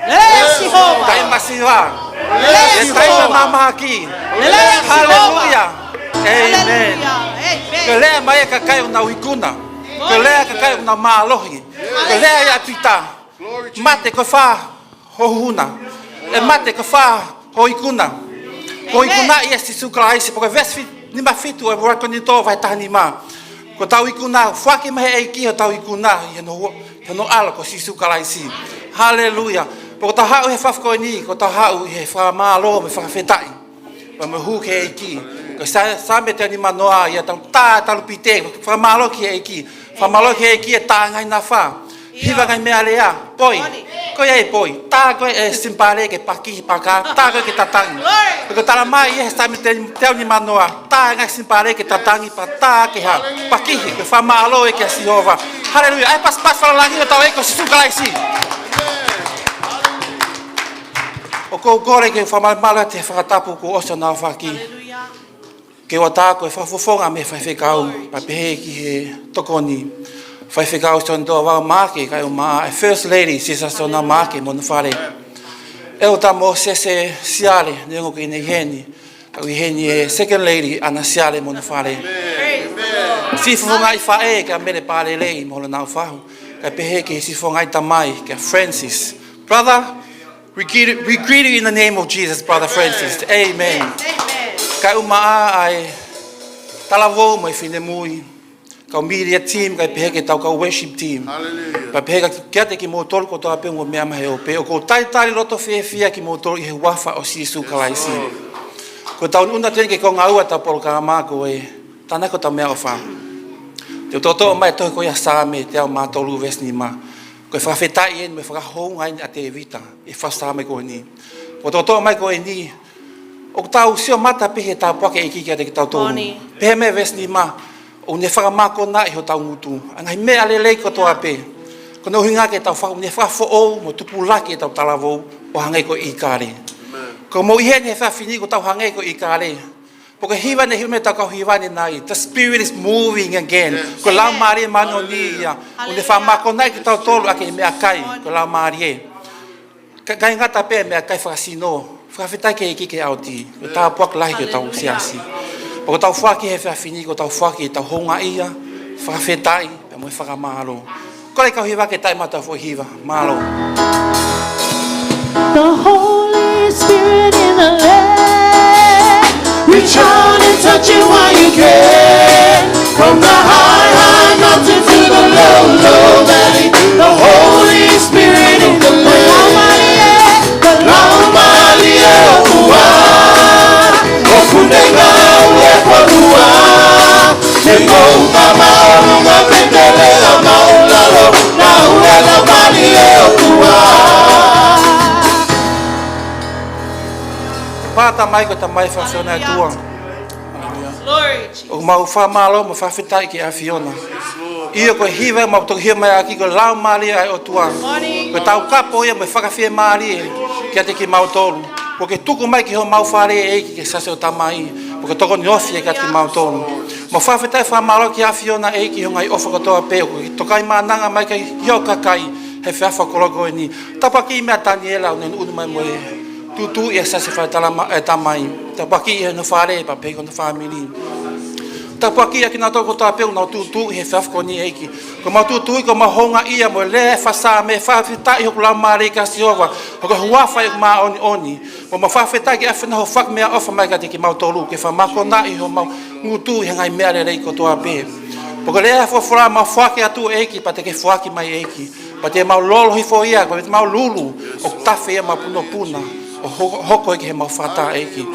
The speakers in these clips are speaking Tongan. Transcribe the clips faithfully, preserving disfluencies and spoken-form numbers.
Lelei ʻa Sihova. Taimi masiva. Lelei ʻa Sihova. Taimi mamahaki. Lelei ʻa Sihova. Haleluia. ʻĒmeni. Haleluia. ʻĒmeni. Ko e lea mai ʻa e kakai ʻoku nau ikuna. Ko e lea ʻa e kakai ʻoku nau mālohi. Ko e lea ia ʻa Pita. Mate ko e fā ho huhuna. ʻE mate ko e fā ho ikuna. Ko e ikuna ʻia Sīsū Kalaisi. Pea ko e veesi fi-, nima fitu ʻo e ʻUluaki Kolinitō vahe taha nima. Ko ʻetau ikuna, foaki mai ʻe he ʻEiki ʻetau ikuna ʻi hono, ʻi hono ʻAlo ko Sīsū Kalaisi. Haleluia. Pea ko ʻetau haʻu he efiafi ko eni, ko ʻetau haʻu he fakamālō mo e fakafetaʻi. Pea mo e hū ki he ʻEiki. Ko e Sa-, Saame teau nimanoa ia, tau tā talu pē, fakamālō ki he ʻEiki. Fakamālō ki he ʻEiki ʻi he tā ngaahi nafa. Hiva ngaahi meʻalea. Poi. Ko ia ʻe poi. Tā ko ē e simbale ke pakihi pea tā ko ē ke tatangi. Pea ko e talamai ʻe he Saame teau nimanoa. Tā ngaahi simbale ke tatangi pea tā ke hā. Pakihi, ke fakamālō ē kia Sihova. Haleluia. ʻAi pasipasi fakalangi ʻo tau ʻEiki ko Sīsū Kalaisi. ʻOku ou kole ke u fakamalumalu atu he fakatapu kuo ʻosi hono aofaki. Ke u ʻatā ko e fakafofonga mei he faifekau, pea pehē ki he tokoni. Faifekau Sione Toa Vao Maake, kae ʻumaʻā e First Lady, Sisa Sona Maake, mo hono fale. ʻEletā Mōsese Siale, neongo ʻoku ʻi heni, ka ʻoku ʻi heni e Second Lady, ʻAna Siale mo hono fale. Siʻi fofongaʻi faʻē, kia Mele Palelei, mo Lona Fahu. Kae pehē ki he siʻi fofongaʻi tamai, kia Francis. Brother, we greet, we greet you in the name of Jesus, Brother Francis. Amen. Kae ʻumaʻā ʻa e talavou mo e finemui. Kau media team, kae pehē ki heʻetau kau worship team. Hallelujah. Pea pehē ki, kiate kimoutolu kotoa pē ʻoku mou meʻa mai he ope. ʻOku ou talitali loto fiefia kimoutolu ʻi he huafa ʻo Sīsū Kalaisi. Ko ʻetau ʻunuʻunu atu eni ki he konga ua ʻetau polokalama ko e tānaki hotau meʻaʻofa. Te u toʻotoʻo mai e tohi ko ia Saame teau mā tolu veesi nima. Ko e fakafetaʻi eni mo e fakahounga eni ʻa Tēvita ʻi he fakasaame ko eni. ʻOku toʻotoʻo mai ko eni, ʻoku tau sio mata pē he tāpuaki ʻa e ʻEiki kiate kitautolu. Pehē mai veesi nima, ʻoku ne fakamākonaʻi hotau ngutu. ʻA e ngaahi meʻa lelei kotoa pē. Ko hono ʻuhinga ke tau faka-, ne fakafoʻou mo tupulaki ʻetau talavou ʻo hangē ko e ʻīkale. Ko hoʻomou ʻi heni he efiafi ni ʻoku tau hangē ko e ʻīkale. Pea ko e hiva naʻe hiva mai ʻetau kau hiva ni nai, the Spirit is moving again. Ko e Laumālie māʻoniʻoni ia. ʻOku ne fakamākonaʻi kitautolu ʻaki e meʻakai, ko e Laumālie. Ka, ʻikai ngata pē meʻakai fakasino, fakafetaʻi ki he ʻEiki ki he ʻaho ni. Ko e tāpuaki lahi ki hotau siasi. Pea ʻoku tau foaki he efiafi ni, ʻoku tau foaki ʻetau houngaʻia, fakafetaʻi, pea mo e fakamālō. Kole e kau hiva ke taaʻi mai ʻetau foʻi hiva. Mālō. The Holy Spirit in the land. Reach out and touch it while you can. From the high, high mountain to the low, low valley. The Holy Spirit in the land. Laumālie ʻo e ʻOtua. ʻOku ne ngāue ʻi he fonua. Te mou mamaʻo ʻi he pepele ʻa māʻulalo, naʻa ne Laumālie ʻo e ʻOtua. Pata mai ko e Tamai Fakafiona ʻa e ʻOtua. Glory, Jesus. ʻOku mau fakamālō mo fakafetaʻi ki he ʻAfiona. ʻIo ko e hiva ʻoku mau toki hiva mai ʻaki ko e Laumālie ʻa e ʻOtua. Ko e taukapo ia mo e fakafiemālie kiate kimautolu. ʻOku ke tuku mai ki homau fale ʻEiki ke siasi ʻo e Tamai. ʻOku ke tokoni ofi kiate kimautolu. Mau fakafetaʻi fakamālō ki he ʻAfiona ʻEiki ʻi hoʻo ngaahi ʻofa kotoa pē ʻoku ke tokaʻi maʻananga mai ki hoʻo kakai he efiafi koloa ko eni. Tāpuakiʻi mai ʻa Taniela ʻoku ne ʻunu mai mo e tūtuuʻi ʻa e siasi fale ʻa e Tamai. Tāpuakiʻi hono fale pea pehē ki hono fāmili. Tāpuakiʻi ʻa kinautolu kotoa pē ʻoku nau tūtuuʻi he efiafi ko eni ʻEiki. Ko ʻemau tūtuuʻi, ko ʻemau houngaʻia mo e lea fakasaame, fakafetaʻi hoku laumālie kia Sihova, hoʻo huafa ʻoku māʻoniʻoni. Pea mau fakafetaʻi ki he ʻAfiona hoʻo foaki meʻaʻofa mai kiate kimautolu, ke fakamākonaʻi homau ngutu ʻi he ngaahi meʻa lelei kotoa pē. Pea ko e lea folofola mau foaki atu ʻEiki, pea te ke foaki mai ʻEiki. Pea te mau lolo hifo ia, pea te mau lulu, ʻo tafe ia ʻemau punopuna, ʻo ho-, hoko ia ki heʻemau fata ʻEiki.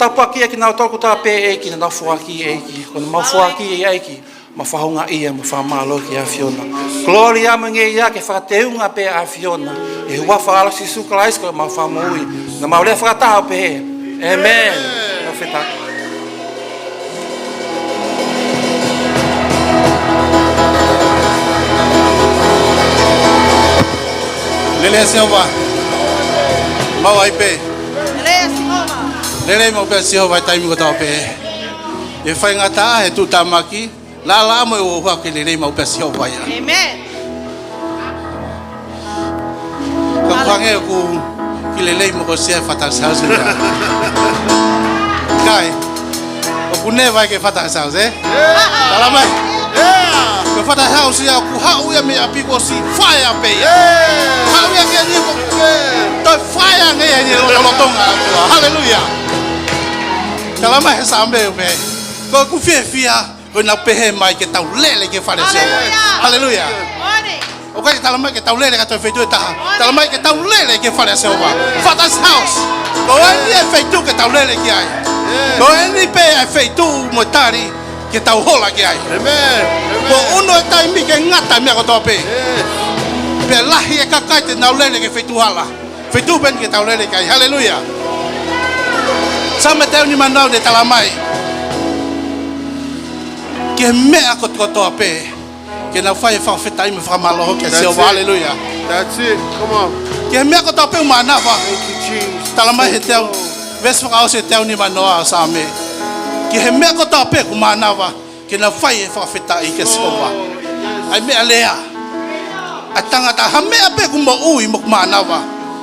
Tāpuakiʻi ʻa kinautolu kotoa pē ʻEiki, naʻa nau foaki ʻEiki, ko ʻenau foaki ʻEiki. Mau fakahoungaʻia, mau fakamālō ki he ʻAfiona. Kolōlia mo e ngeia ke fakateunga pē ʻa e ʻAfiona. ʻI he huafa ʻo Sīsū Kalaisi ko homau Fakamoʻui. Naʻa mau lea fakataha ʻo pehē. ʻĒmeni. Fakafetaʻi. Lelei ʻa Sihova. Mau ai pē. Lelei ʻa Sihova. Lelei maʻu pē ʻa Sihova he taimi kotoa pē. ʻI he faingataʻa, he tuʻutāmaki, laʻalaʻā mo e ʻuhoʻuha, ʻoku lelei maʻu pē ʻa Sihova ia. ʻĒmeni. Ka Pange ʻoku kiʻi lelei mo ko sia e Father's House ia. Kai. ʻOku ne vai ke Father's House, ē? Tala mai. Ko e Father's House ia ʻoku haʻu ia mei ʻapi kuo ʻosi fire pē ia. Haʻu ia ke ni ko toe fire ange ia ʻi he lotolotonga ʻo e ʻOtua. Haleluia. Tala mai he Saame ʻo pehē, ko ʻeku fiefia ko ʻenau pehē mai ke tau lele ki he fale ʻo e Siasi. Haleluia. Haleluia. ʻOku ʻikai ke tala mai ke tau lele ki ha toe feituʻu ʻe taha. Tala mai ke tau lele ki he fale ʻo e Siasi. Father's house. Ko eni e feituʻu ke tau lele ki ai. Ko eni pē e feituʻu mo e tali ke tau hola ki ai. Amen. Kuo ʻunu e taimi ke ngata e meʻa kotoa pē. Pea lahi e kakai te nau lele ki he feituʻu hala. Feituʻu pē eni ke tau lele ki ai. Haleluia. Saame teau nimanoa ʻoku ne tala mai, ki he meʻa kotokotoa pē ke nau fai e fakafetaʻi mo e fakamālō kia Sihova. Haleluia. That's it. Come on. Ki he meʻa kotoa pē ʻoku mānava. Thank you, Jesus. Tala mai he teau, veesi fakaʻosi he teau nimanoa ʻo Saame, ki he meʻa kotoa pē ʻoku mānava ke nau fai e fakafetaʻi kia Sihova. ʻA e meʻalea ʻa e tangata, ha meʻa pē ʻoku moʻui mo ʻoku mānava,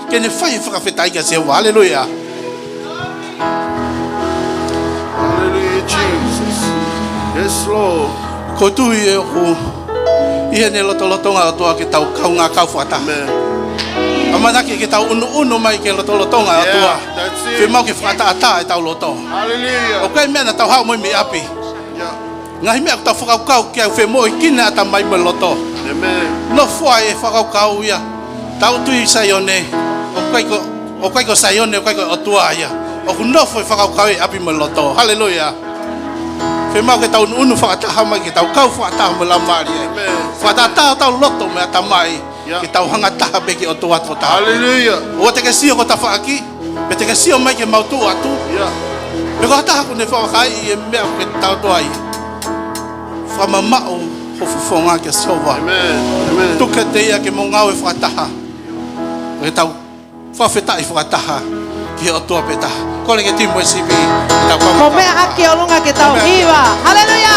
ke ne fai e fakafetaʻi kia Sihova. Haleluia. Hallelujah, Jesus. Yes, Lord. Ko e tui ʻoku ʻi heʻene lotolotonga ʻo e ʻOtua ke tau kaungā kau fakataha. Amen. ʻAmanaki ke tau ʻunuʻunu mai ki he lotolotonga ʻo e ʻOtua. Fiemaʻu ke fakaʻataʻatā ʻetau loto. Hallelujah. ʻOku ʻi ai e meʻa naʻa tau haʻu mo ia mei ʻapi. Ngaahi meʻa ʻoku tau fakakaukau ki ai ʻoku femoʻuekina e ʻatamai mo e loto. Amen. Nofo ai e fakakaukau ia, tau tui Saione, ʻoku ʻikai ko, ʻoku ʻikai ko Saione, ʻoku ʻikai ko e ʻOtua ia. ʻOku nofo e fakakaukau ʻi ʻapi mo e loto. Haleluia. Fiemaʻu ke tau ʻunuʻunu fakataha mai, ke tau kau fakataha mo e Laumālie. Amen. Fakaʻataʻatā hotau loto mo e ʻatamai. Ke tau hanga taha pē ki he ʻOtua tokotaha. Haleluia. ʻOua te ke sio ki ho tafaʻaki, pe te ke sio mai ke mau tuʻu atu. Pe ko ha taha ʻoku ne fakahaaʻi e meʻa ʻoku ke tautau ai. Fakamamaʻu ho fofonga kia Sihova. Amen. Amen. Tuku kiate ia ke mou ngāue fakataha. Ke tau fakafetaʻi fakataha ki he ʻOtua pē taha. Kole ke timu e sipi, ke tau kau. Mo meʻa hake ʻolunga ke tau hiva. Haleluia.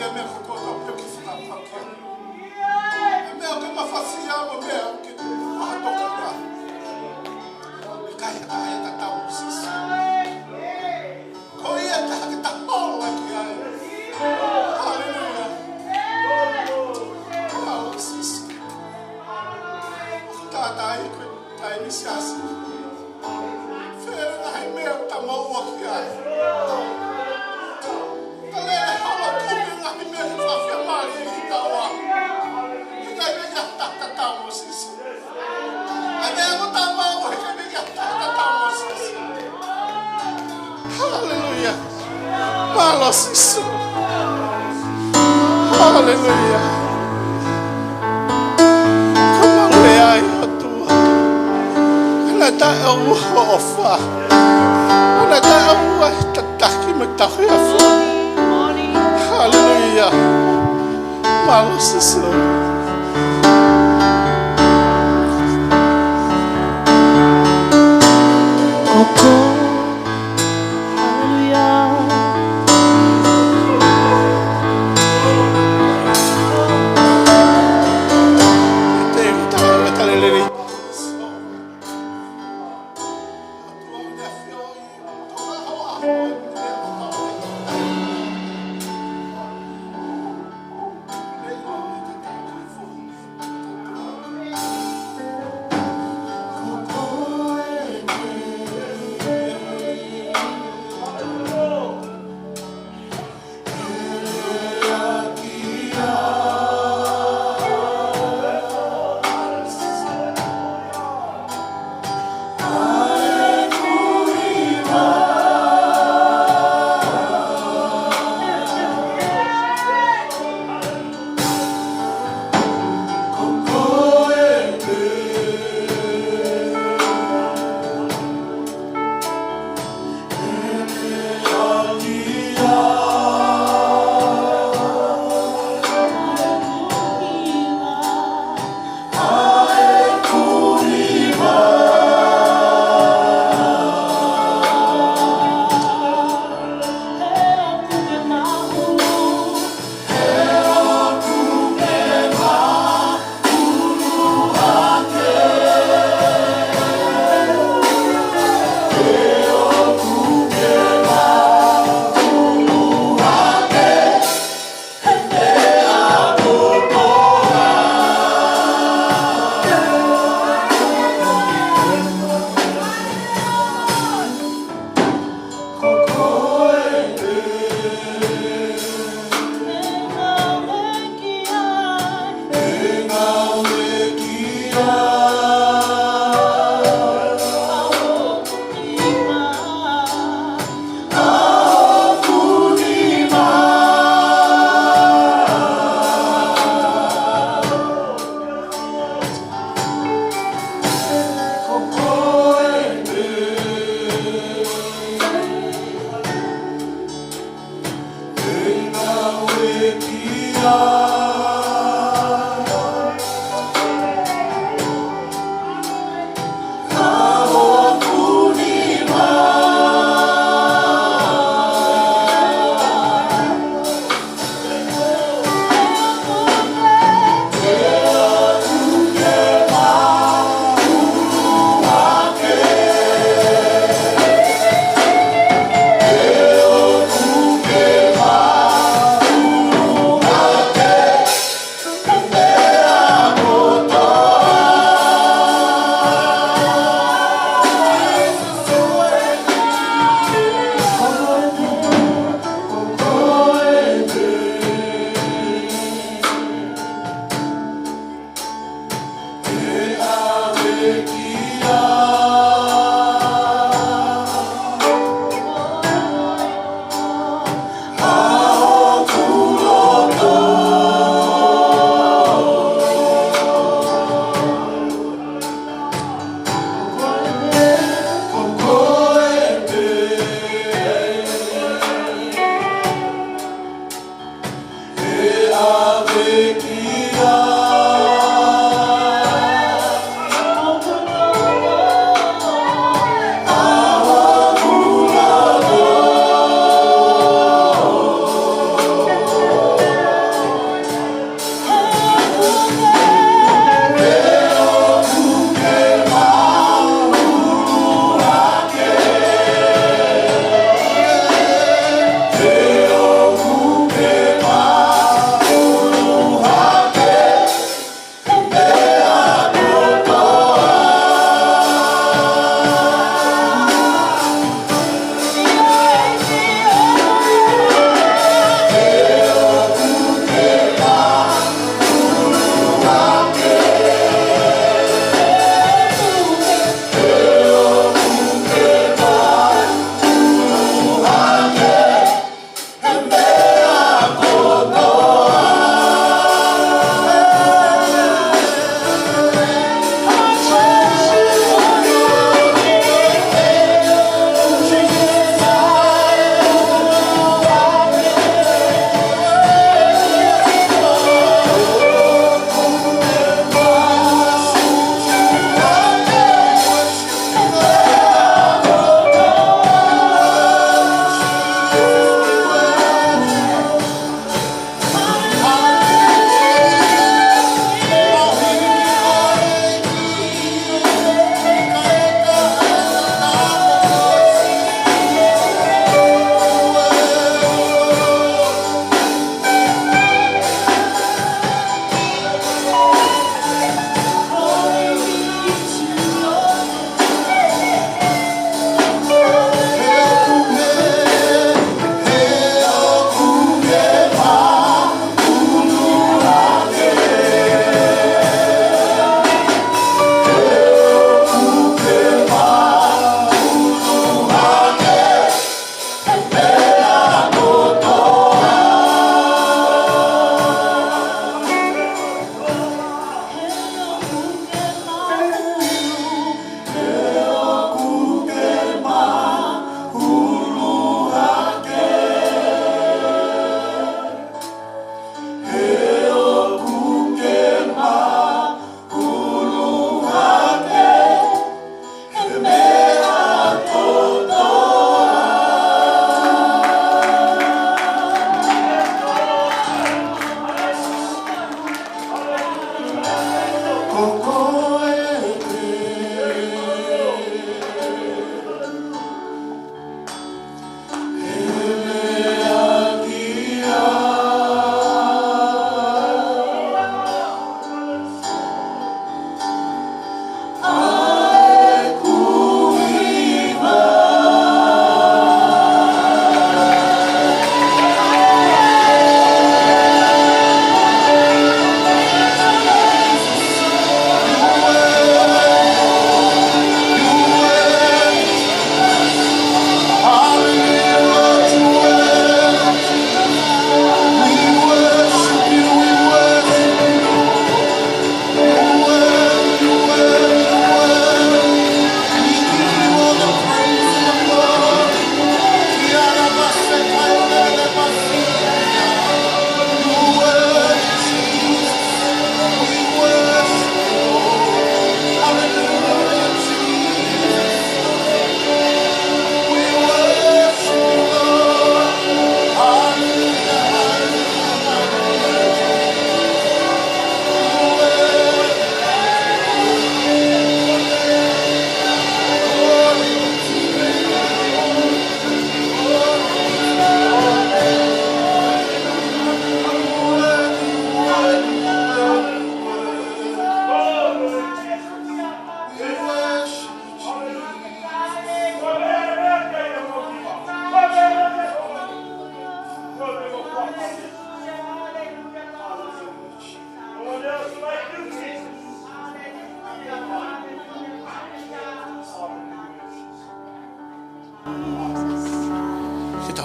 Meʻa kotoa pē ʻoku ke fakapakia. Meʻa ʻoku ke mafasia mo e meʻa ʻoku ke fakatokanga. ʻIkai ha taha ʻe tatau mo Sīsū. Ko ia taha ke ta hola ki ai. Haleluia. Mālō Sīsū. Tātai ko e taimi siasi. Fēfē ngaahi meʻa ʻoku ta maʻu ki ai. Ka lele hala kumi ngaahi meʻa ke fakafiemālie ʻi taua. ʻIkai meʻa ke ta tatau mo Sīsū. ʻA e meʻa ʻoku ta maʻu ʻikai meʻa ke ta tatau mo Sīsū. Haleluia. Mālō Sīsū. Haleluia. Ka mau lea ai ʻOtua. Naʻe taʻeʻoua hoʻo ʻofa. Naʻe taʻeʻoua e tataki mo e tauhi ʻa e fonu. Haleluia. Mālō Sīsū. Koko. Haleluia. Te u tau e talelele.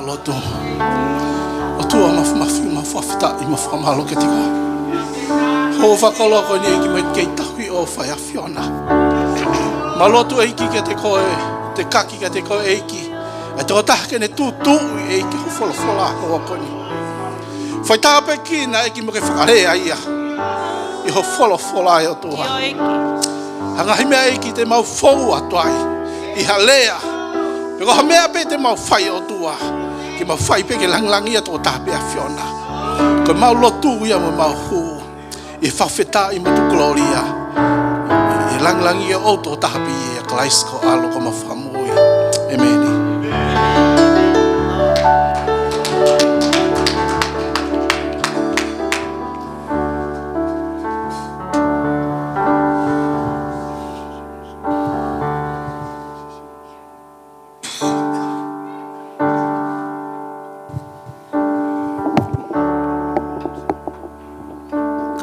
Lotu. ʻOtua mafimafi, mau fakafetaʻi, mau fakamālō kiate koe. Hoʻo fakakoloa ko eni ʻEiki mai kei tauhi ʻo fai ʻAfiona. Mau lotu ʻEiki kiate koe, te kaki kiate koe ʻEiki. ʻE tokotaha ke ne tūtuuʻi ʻEiki ho folofola ʻo ko eni. Fai tāpuekina ʻEiki mo ke fakalea ia ʻi ho folofola ʻe ʻOtua. ʻIo ʻEiki. Ha ngaahi meʻa ʻEiki te mau fou atu ai ʻi ha lea. Pe ko ha meʻa pē te mau fai ʻOtua. Ke mau fai pē ke langilangiʻia tokotaha pē ʻAfiona. Ko ʻemau lotu ia mo ʻemau hū. ʻI he fakafetaʻi mo tukulōlia. ʻI he langilangiʻia ʻo tokotaha pē ʻia Kalaisi ko ho ʻAlo ko homau Fakamoʻui. ʻĒmeni.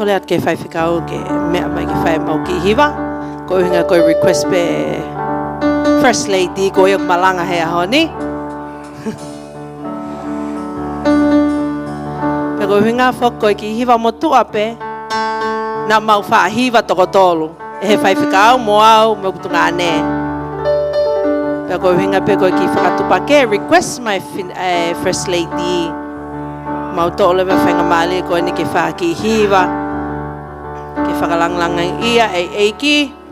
Kole atu ki he faifekau ke meʻa mai ke fai ʻemau kiʻi hiva. Ko e ʻuhinga ko e request pē First Lady ko ia ʻoku malanga he ʻaho ni. Pea ko e ʻuhinga foki ko e kiʻi hiva motuʻa pē, naʻa mau faʻa hiva toko tolu. ʻE he faifekau mo au mo e tuongaʻane. Pea ko e ʻuhinga pē ko e kiʻi fakatupa ke request mai fin-, ʻe First Lady. Mau toʻo leva e faingamālie ko eni ke fai ha kiʻi hiva. Ke fakalangilangiʻia e ʻEiki.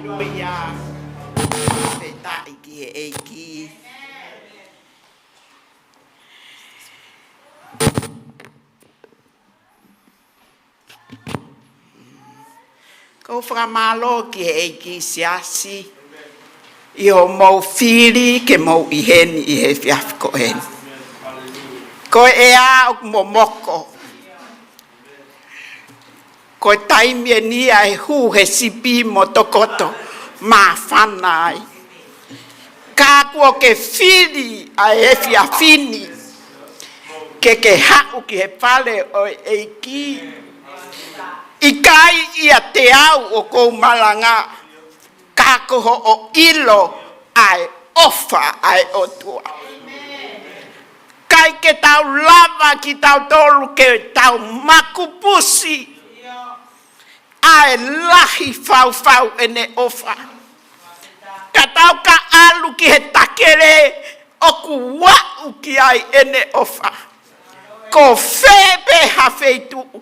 Ia, fakafetaʻi ki he ʻEiki. ʻOku ou fakamālō ki he ʻEiki siasi, ʻi hoʻomou fili ke mou ʻi heni ʻi he efiafi ko eni. Ko e ʻea ʻoku momoko. Ko e taimi eni ʻa e hū he sipi mo tokoto māfana ai. Ka kuo ke fili ʻa e efiafi ni ke ke haʻu ki he fale ʻo e ʻEiki. ʻIkai ʻiate au ʻoku ou malanga, ka ko hoʻo ʻilo ʻa e ʻofa ʻa e ʻOtua. ʻIkai ke tau lava kitautolu ke tau makupusi ʻa e lahi faufau ʻene ʻofa. Ka tau ka ʻalu ki he takele ʻoku aʻu ki ai ʻene ʻofa. Ko fē pē ha feituʻu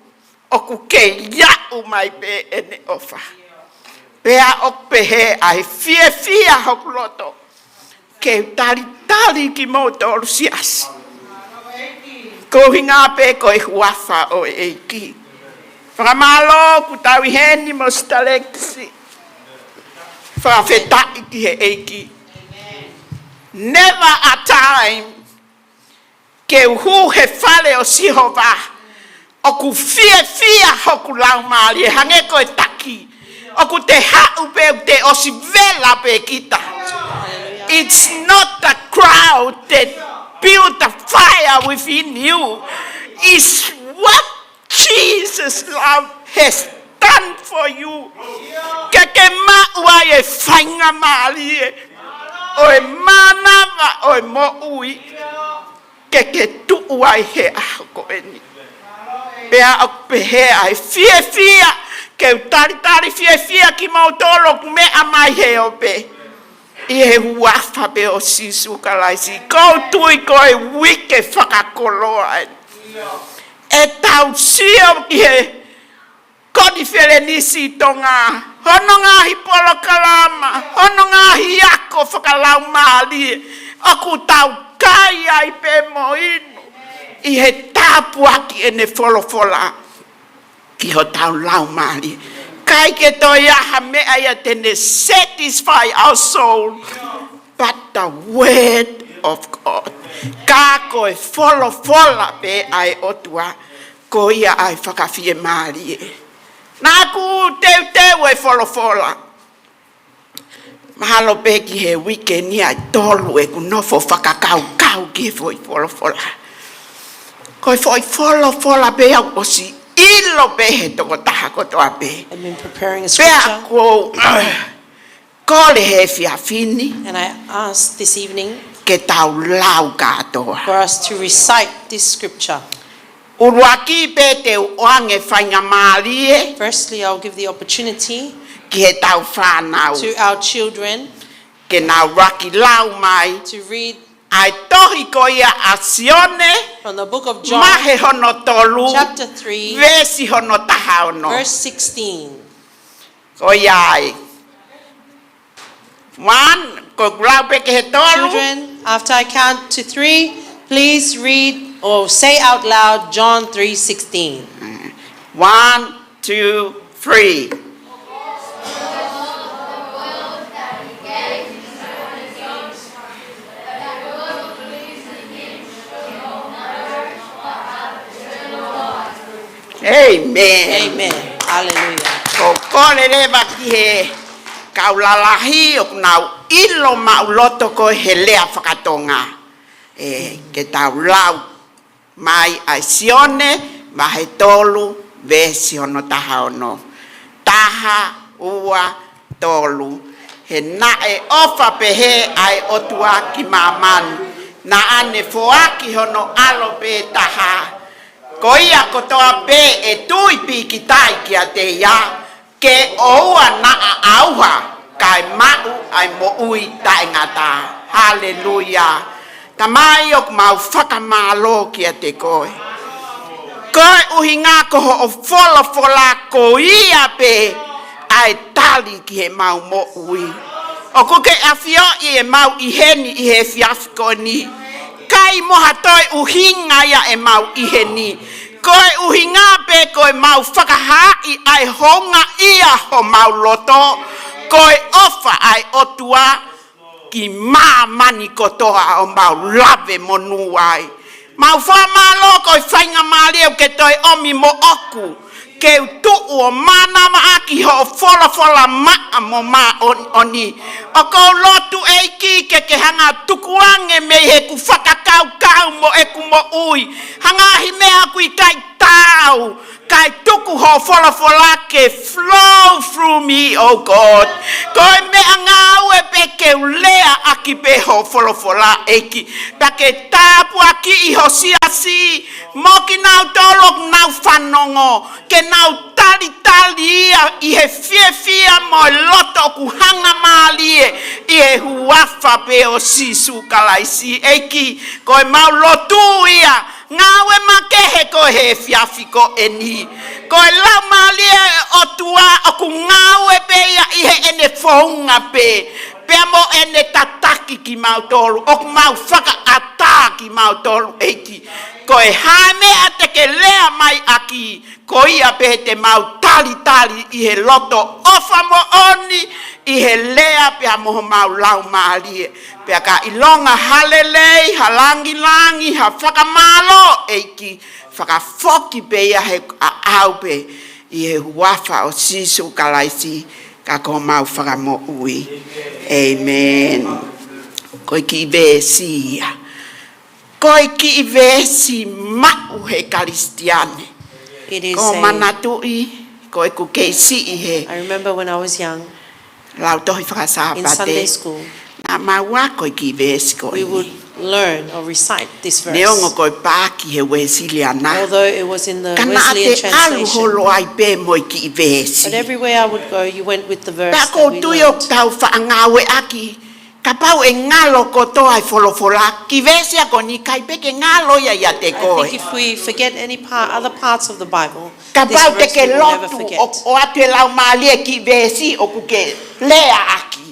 ʻoku kei aʻu mai pē ʻene ʻofa. Pea ʻoku pehē ʻa e fiefia hoku loto ke u talitali kimoutolu siasi. Ko e ʻuhinga pē ko e huafa ʻo e ʻEiki. Fakamālō kuo tau ʻi heni mo Sister Lexi. Fakafetaʻi ki he ʻEiki. Never a time ke u hū he fale ʻo Sihova ʻoku fiefia hoku laumālie, hangē ko e taki ʻoku te haʻu pē ʻoku te ʻosi vela pē kita. It's not the crowd that build the fire within you. It's what Jesus love has done for you. Ke ke maʻu ai e faingamālie ʻo e mānava ʻo e moʻui ke ke tuʻu ai he ʻaho ko eni. Pea ʻoku pehē ʻa e fiefia, ke u talitali fiefia kimoutolu ʻoku meʻa mai he ope. ʻI he huafa pē ʻo Sīsū Kalaisi, ʻoku ou tui ko e uike fakakoloa eni. ʻE tau sio ki he konifelenisi ʻi Tonga, hono ngaahi polokalama, hono ngaahi ako fakalaumālie, ʻoku tau kai ai pē mo inu ʻi he tāpuaki ʻene folofola ki hotau laumālie. ʻIkai ke toe ʻi ai ha meʻa ia te ne satisfy our soul, but the word of God. Ka ko e folofola pē ʻa e ʻOtua, ko ia ʻa e fakafiemālie. Naʻa ku teuteu e folofola. Mahalo pē ki he uike ni ʻe tolu ʻeku nofo fakakaukau ki he foʻi folofola. Ko e foʻi folofola pē ʻoku ʻosi ʻilo pē he tokotaha kotoa pē. I've been preparing a Pea scripture, ʻoku ou kole he efiafi ni and I ask this evening ke tau lau kātoa. For us to recite this scripture. ʻUluaki pē te u ʻoange faingamālie Firstly, I'll give the opportunity ki heʻetau fānau to our children ke nau ʻuluaki lau mai to read ʻa e tohi ko ia ʻa Sione, from the book of John, vahe hono tolu, chapter three, veesi hono taha ono. Verse sixteen. Ko ia ai. One, ko ʻeku lau pē ki he tolu. Children, after I count to three, please read or say out loud John three sixteen. One, two, three. Amen. Amen. Hallelujah. ʻOku ou kole leva ki he kau lalahi ʻoku nau ʻilo maʻuloto ko e he lea faka-Tonga. ʻE, ke tau lau mai ʻa e Sione, vahe tolu, veesi hono taha ono. Taha, ua, tolu. He naʻe ʻofa pehē ʻa e ʻOtua ki māmani, naʻa ne foaki hono ʻAlo pē taha, ko ia kotoa pē ʻe tui pīkitai kiate ia, ke ʻoua naʻa ʻauha, kae maʻu ʻa e moʻui taʻengata. Haleluia. Tamai, ʻoku mau fakamālō kiate koe. Ko e ʻuhinga ko hoʻo folofola, ko ia pē ʻa e tali ki heʻemau moʻui. ʻOku ke ʻafioʻi ʻemau ʻi heni ʻi he efiafi ko eni. ʻIkai mo ha toe ʻuhinga ia ʻemau ʻi heni. Ko e ʻuhinga pē ko ʻemau fakahaaʻi ʻa e houngaʻia homau loto. Ko e ʻofa ʻa e ʻOtua ki māmani kotoa ʻoku mau lave monū ai. Mau fakamālō ko e faingamālie ʻoku ke toe ʻomi moʻoku. Ke u tuʻu ʻo mānavaʻaki hoʻo folofola maʻa mo māʻoniʻoni. ʻOku ou lotu ʻEiki ke ke hanga tukuange mei heʻeku fakakaukau mo ʻeku moʻui ha ngaahi meʻa ʻoku ʻikai taau, kae tuku hoʻo folofola ke flow through me, oh God. Ko e meʻangāue pē ke u leaʻaki pē hoʻo folofola ʻEiki. Pea ke tāpuakiʻi ho siasi, mo kinautolu ʻoku nau fanongo, ke nau talitali ia ʻi he fiefia mo e loto ʻoku hangamālie ʻi he huafa pē ʻo Sīsū Kalaisi ʻEiki. Ko ʻemau lotu ia, ngāue makehe ko ē he efiafi ko eni. Ko e Laumālie ʻo e ʻOtua ʻoku ngāue pē ia ʻi heʻene founga pē. Pea mo ʻene tataki kimautolu, ʻoku mau fakaʻatā kimautolu ʻEiki. Ko e hā e meʻa te ke lea mai ʻaki, ko ia pē te mau talitali ʻi he loto ʻofa moʻoni, ʻi he lea pea mo homau laumālie. Pea ka ʻilonga ha lelei, ha langilangi, ha fakamālō ʻEiki, fakafoki pē ia he ʻaʻau pē ʻi he huafa ʻo Sīsū Kalaisi ka ko homau Fakamoʻui. ʻĒmeni. Ko e kiʻi veesi ia. Ko e kiʻi veesi maʻu he Kalisitiane. It is Ko a, manatuʻi, ko ʻeku kei siʻi he I remember when I was young, lautohi in Sunday fakasāpate. School, Naʻa mau ako e kiʻi veesi ko we eni. Would learn or recite this verse. Neongo ko e paaki he Uēsiliana. Although it was in the Ka naʻa Wesleyan te ʻalu translation, holo ai pē mo e kiʻi veesi. But everywhere I would go, you went with the verse Pea that ʻoku ou we tui learned. ʻOku tau faʻa ngāueʻaki, kapau ʻe ngalo kotoa e folofola, kiʻi veesi ia ko eni ʻikai pē ke ngalo ia ʻiate koe. I think if we forget any part, other parts of the Bible, this verse we will never forget. Kapau te ke lotu ʻo, ʻoatu e laumālie kiʻi veesi ʻoku ke leaʻaki.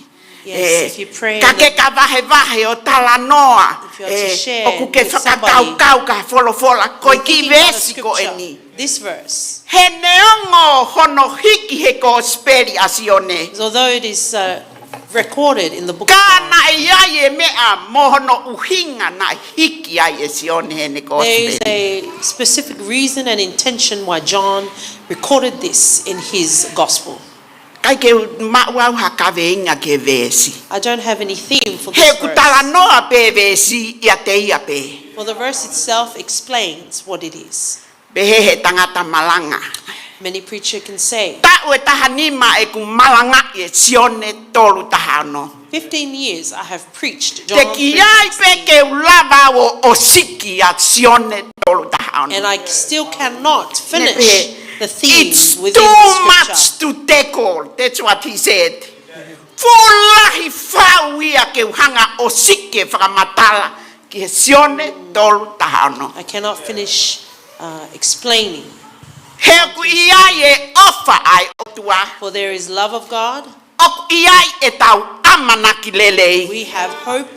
Yes, ʻE, if you pray ka and ke then ka vahevahe ʻo talanoa, if you are to ʻe, share ʻoku ke with somebody, fakakaukau ka folofola, ko e we're kiʻi thinking about a veesi ko scripture, eni. This verse. He neongo hono hiki he Kosipeli ʻa Sione. Is although it is, uh, recorded in the book of Ka John, naʻe ʻi ai e meʻa mo hono ʻuhinga naʻe hiki ai ʻe Sione heʻene Kosipeli. There is a specific reason and intention why John recorded this in his gospel. ʻIkai ke u maʻu au ha kaveinga ki he veesi. I don't have any theme for this verse. He ʻoku talanoa pē veesi ʻiate ia pē. For the verse itself explains what it is. Pehē he tangata malanga. Many preacher can say, Taʻu ʻe taha nima ʻeku malangaʻi e Sione tolu taha ono. Fifteen years I have preached John Te three sixteen. Ki ai pē ke u lava ʻo ʻosiki ʻa Sione tolu taha ono. And I still cannot finish Nepe, the theme it's within too the scripture. Much to tackle. That's what he said. Fuʻu lahi fau ia ke u hanga ʻo ʻosiki e fakamatala ki he Sione tolu taha ono. I cannot finish, uh, explaining. He ʻoku ʻi ai e ʻofa ʻa e ʻOtua. For there is love of God. ʻOku ʻi ai ʻetau ʻamanaki lelei. We have hope.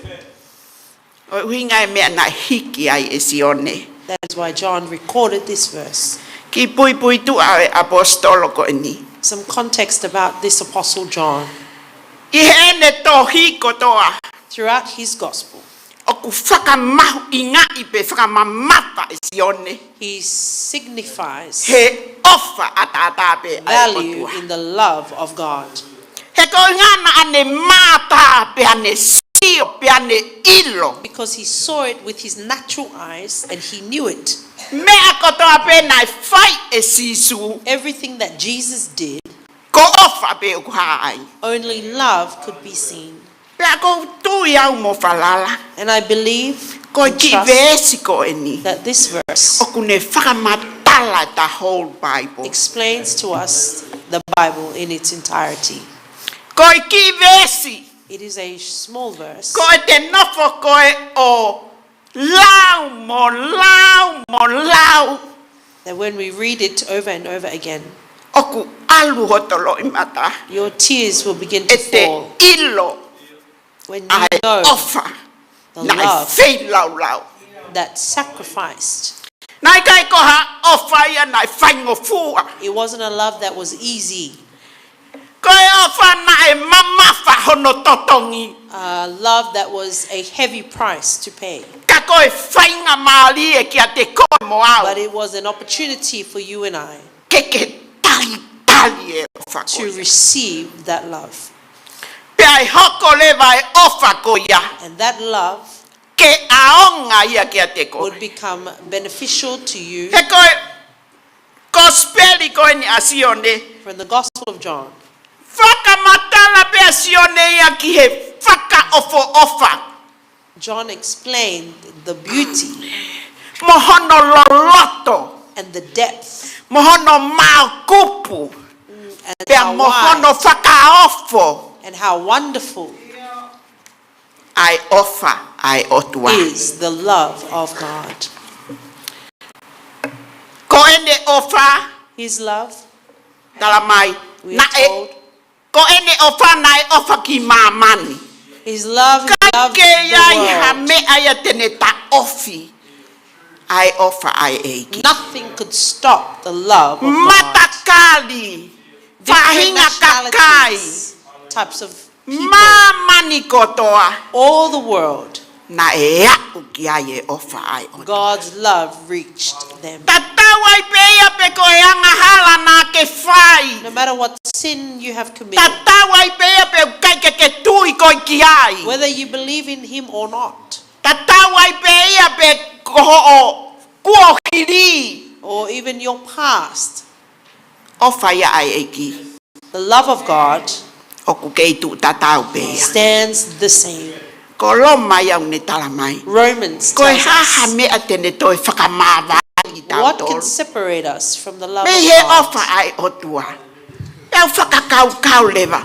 ʻO ʻuhinga e meʻa naʻe hiki ai ʻe Sione. That is why John recorded this verse. Kiʻi puipuituʻa ʻo e ʻaposetolo ko eni. Some context about this apostle John. ʻI heʻene tohi kotoa. Throughout his gospel, ʻoku fakamahuʻingaʻi pe fakamamata ʻe Sione. He signifies he ʻofa ʻataʻatā pē ʻa e value ʻOtua. In the love of God. He ko e ʻuhinga naʻa ne mātā pea ne sio pea ne ʻilo. Because he saw it with his natural eyes and he knew it. Meʻa kotoa pē naʻe fai ʻe Sīsū. Everything that Jesus did, Ko ʻofa pē ʻoku hā ai. Only love could be seen. Pea ʻoku ou tui au mo falala. And I believe and trust Ko e kiʻi veesi ko eni. That this verse ʻOku ne fakamatala the whole Bible. Explains to us the Bible in its entirety. Ko e kiʻi veesi. It is a small verse. Ko e te nofo ko ē ʻo lau mo lau mo lau. That when we read it over and over again, ʻOku ʻalu hoto loʻimata. Your tears will begin to fall. ʻE te ʻilo when you know the love that sacrificed. ʻA e ʻofa naʻe feilaulau. Naʻe ʻikai ko ha ʻofa ia naʻe faingofua. It wasn't a love that was easy. Ko e ʻofa naʻe mamafa hono totongi. A love that was a heavy price to pay. Ka ko e faingamālie kiate koe mo au. But it was an opportunity for you and I. Ke ke talitali e ʻofa ko ia. To receive that love. Pea ʻe hoko leva e ʻofa ko ia. And that love ke ʻaonga ia kiate koe. Would become beneficial to you. He ko e kosipeli ko eni ʻa Sione. From the Gospel of John. Fakamatala pē ʻa Sione ia ki he fakaʻofoʻofa. John explained the beauty. Mo hono loloto. And the depth. Mo hono maokupu. Mm, and how wide. Pea mo hono fakaofo. And how wonderful. ʻA e ʻofa ʻa e ʻOtua. Is the love of God. Ko ʻene ʻofa. His love. Tala mai. We are told. Naʻe, ko ʻene ʻofa naʻe ʻofa ki māmani. His love, he loved the world. ʻIkai ke ʻi ai ha meʻa ia te ne taʻofi ʻa e ʻofa ʻa e ʻEiki. Nothing could stop the love of God. Matakali, faʻahinga kakai. Different nationalities, types of people. Māmani kotoa. All the world. Naʻe aʻu ki ai e ʻofa ʻa e ʻOtua. God's love reached them. Tatau ai pē ia pe ko e angahala naʻa ke fai. No matter what sin you have committed. Tatau ai pē ia pe ʻoku ʻikai ke ke tui koe ki ai. Whether you believe in him or not. Tatau ai pē ia pe ko hoʻo kuohili. Or even your past. ʻOfa ia ʻa e ʻEiki. The love of God ʻoku kei tuʻu tatau pē ia. Stands the same. Ko Loma ia ʻoku ne tala mai. Romans tells us, ko e hā ha meʻa te ne toe fakamāvae kitautolu. What can separate us from the love of God? Mei he ʻofa ʻa e ʻOtua. Pea u fakakaukau leva.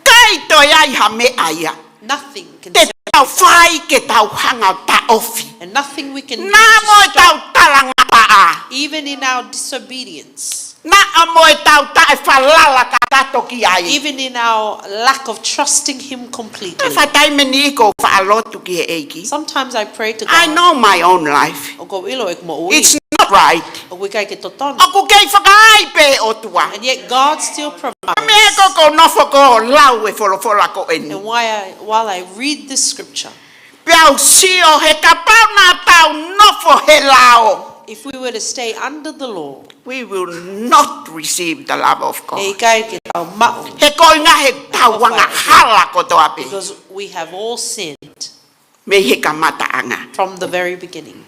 ʻIkai toe ʻi ai ha meʻa ia. Nothing can separate us. Te tau fai ke tau hanga ʻo taʻofi. And nothing we can do to stop. Naʻa mo e tau talangataʻa. Even in our disobedience. Naʻa mo e tau taʻefalala kakato ki ai. Even in our lack of trusting him completely. Ka faʻa taimi ʻe niʻihi ʻoku ou faʻa lotu ki he ʻEiki. Sometimes I pray to God. I know my own life. ʻOku ou ʻilo ʻeku moʻui. It's not right. ʻOku ʻikai ke totonu. ʻOku kei fakaai pē ʻOtua. And yet God still provides. Ka meʻa ko ʻeku nofo ʻo lau e folofola ko eni. And why I, while I read this scripture, pea u sio he kapau naʻa tau nofo he lao. If we were to stay under the law, we will not receive the love of God. ʻE ʻikai ke tau maʻu. He ko e ʻuhinga he tau angahala kotoa pē. Because we have all sinned. Mei he kamataʻanga. From the very beginning.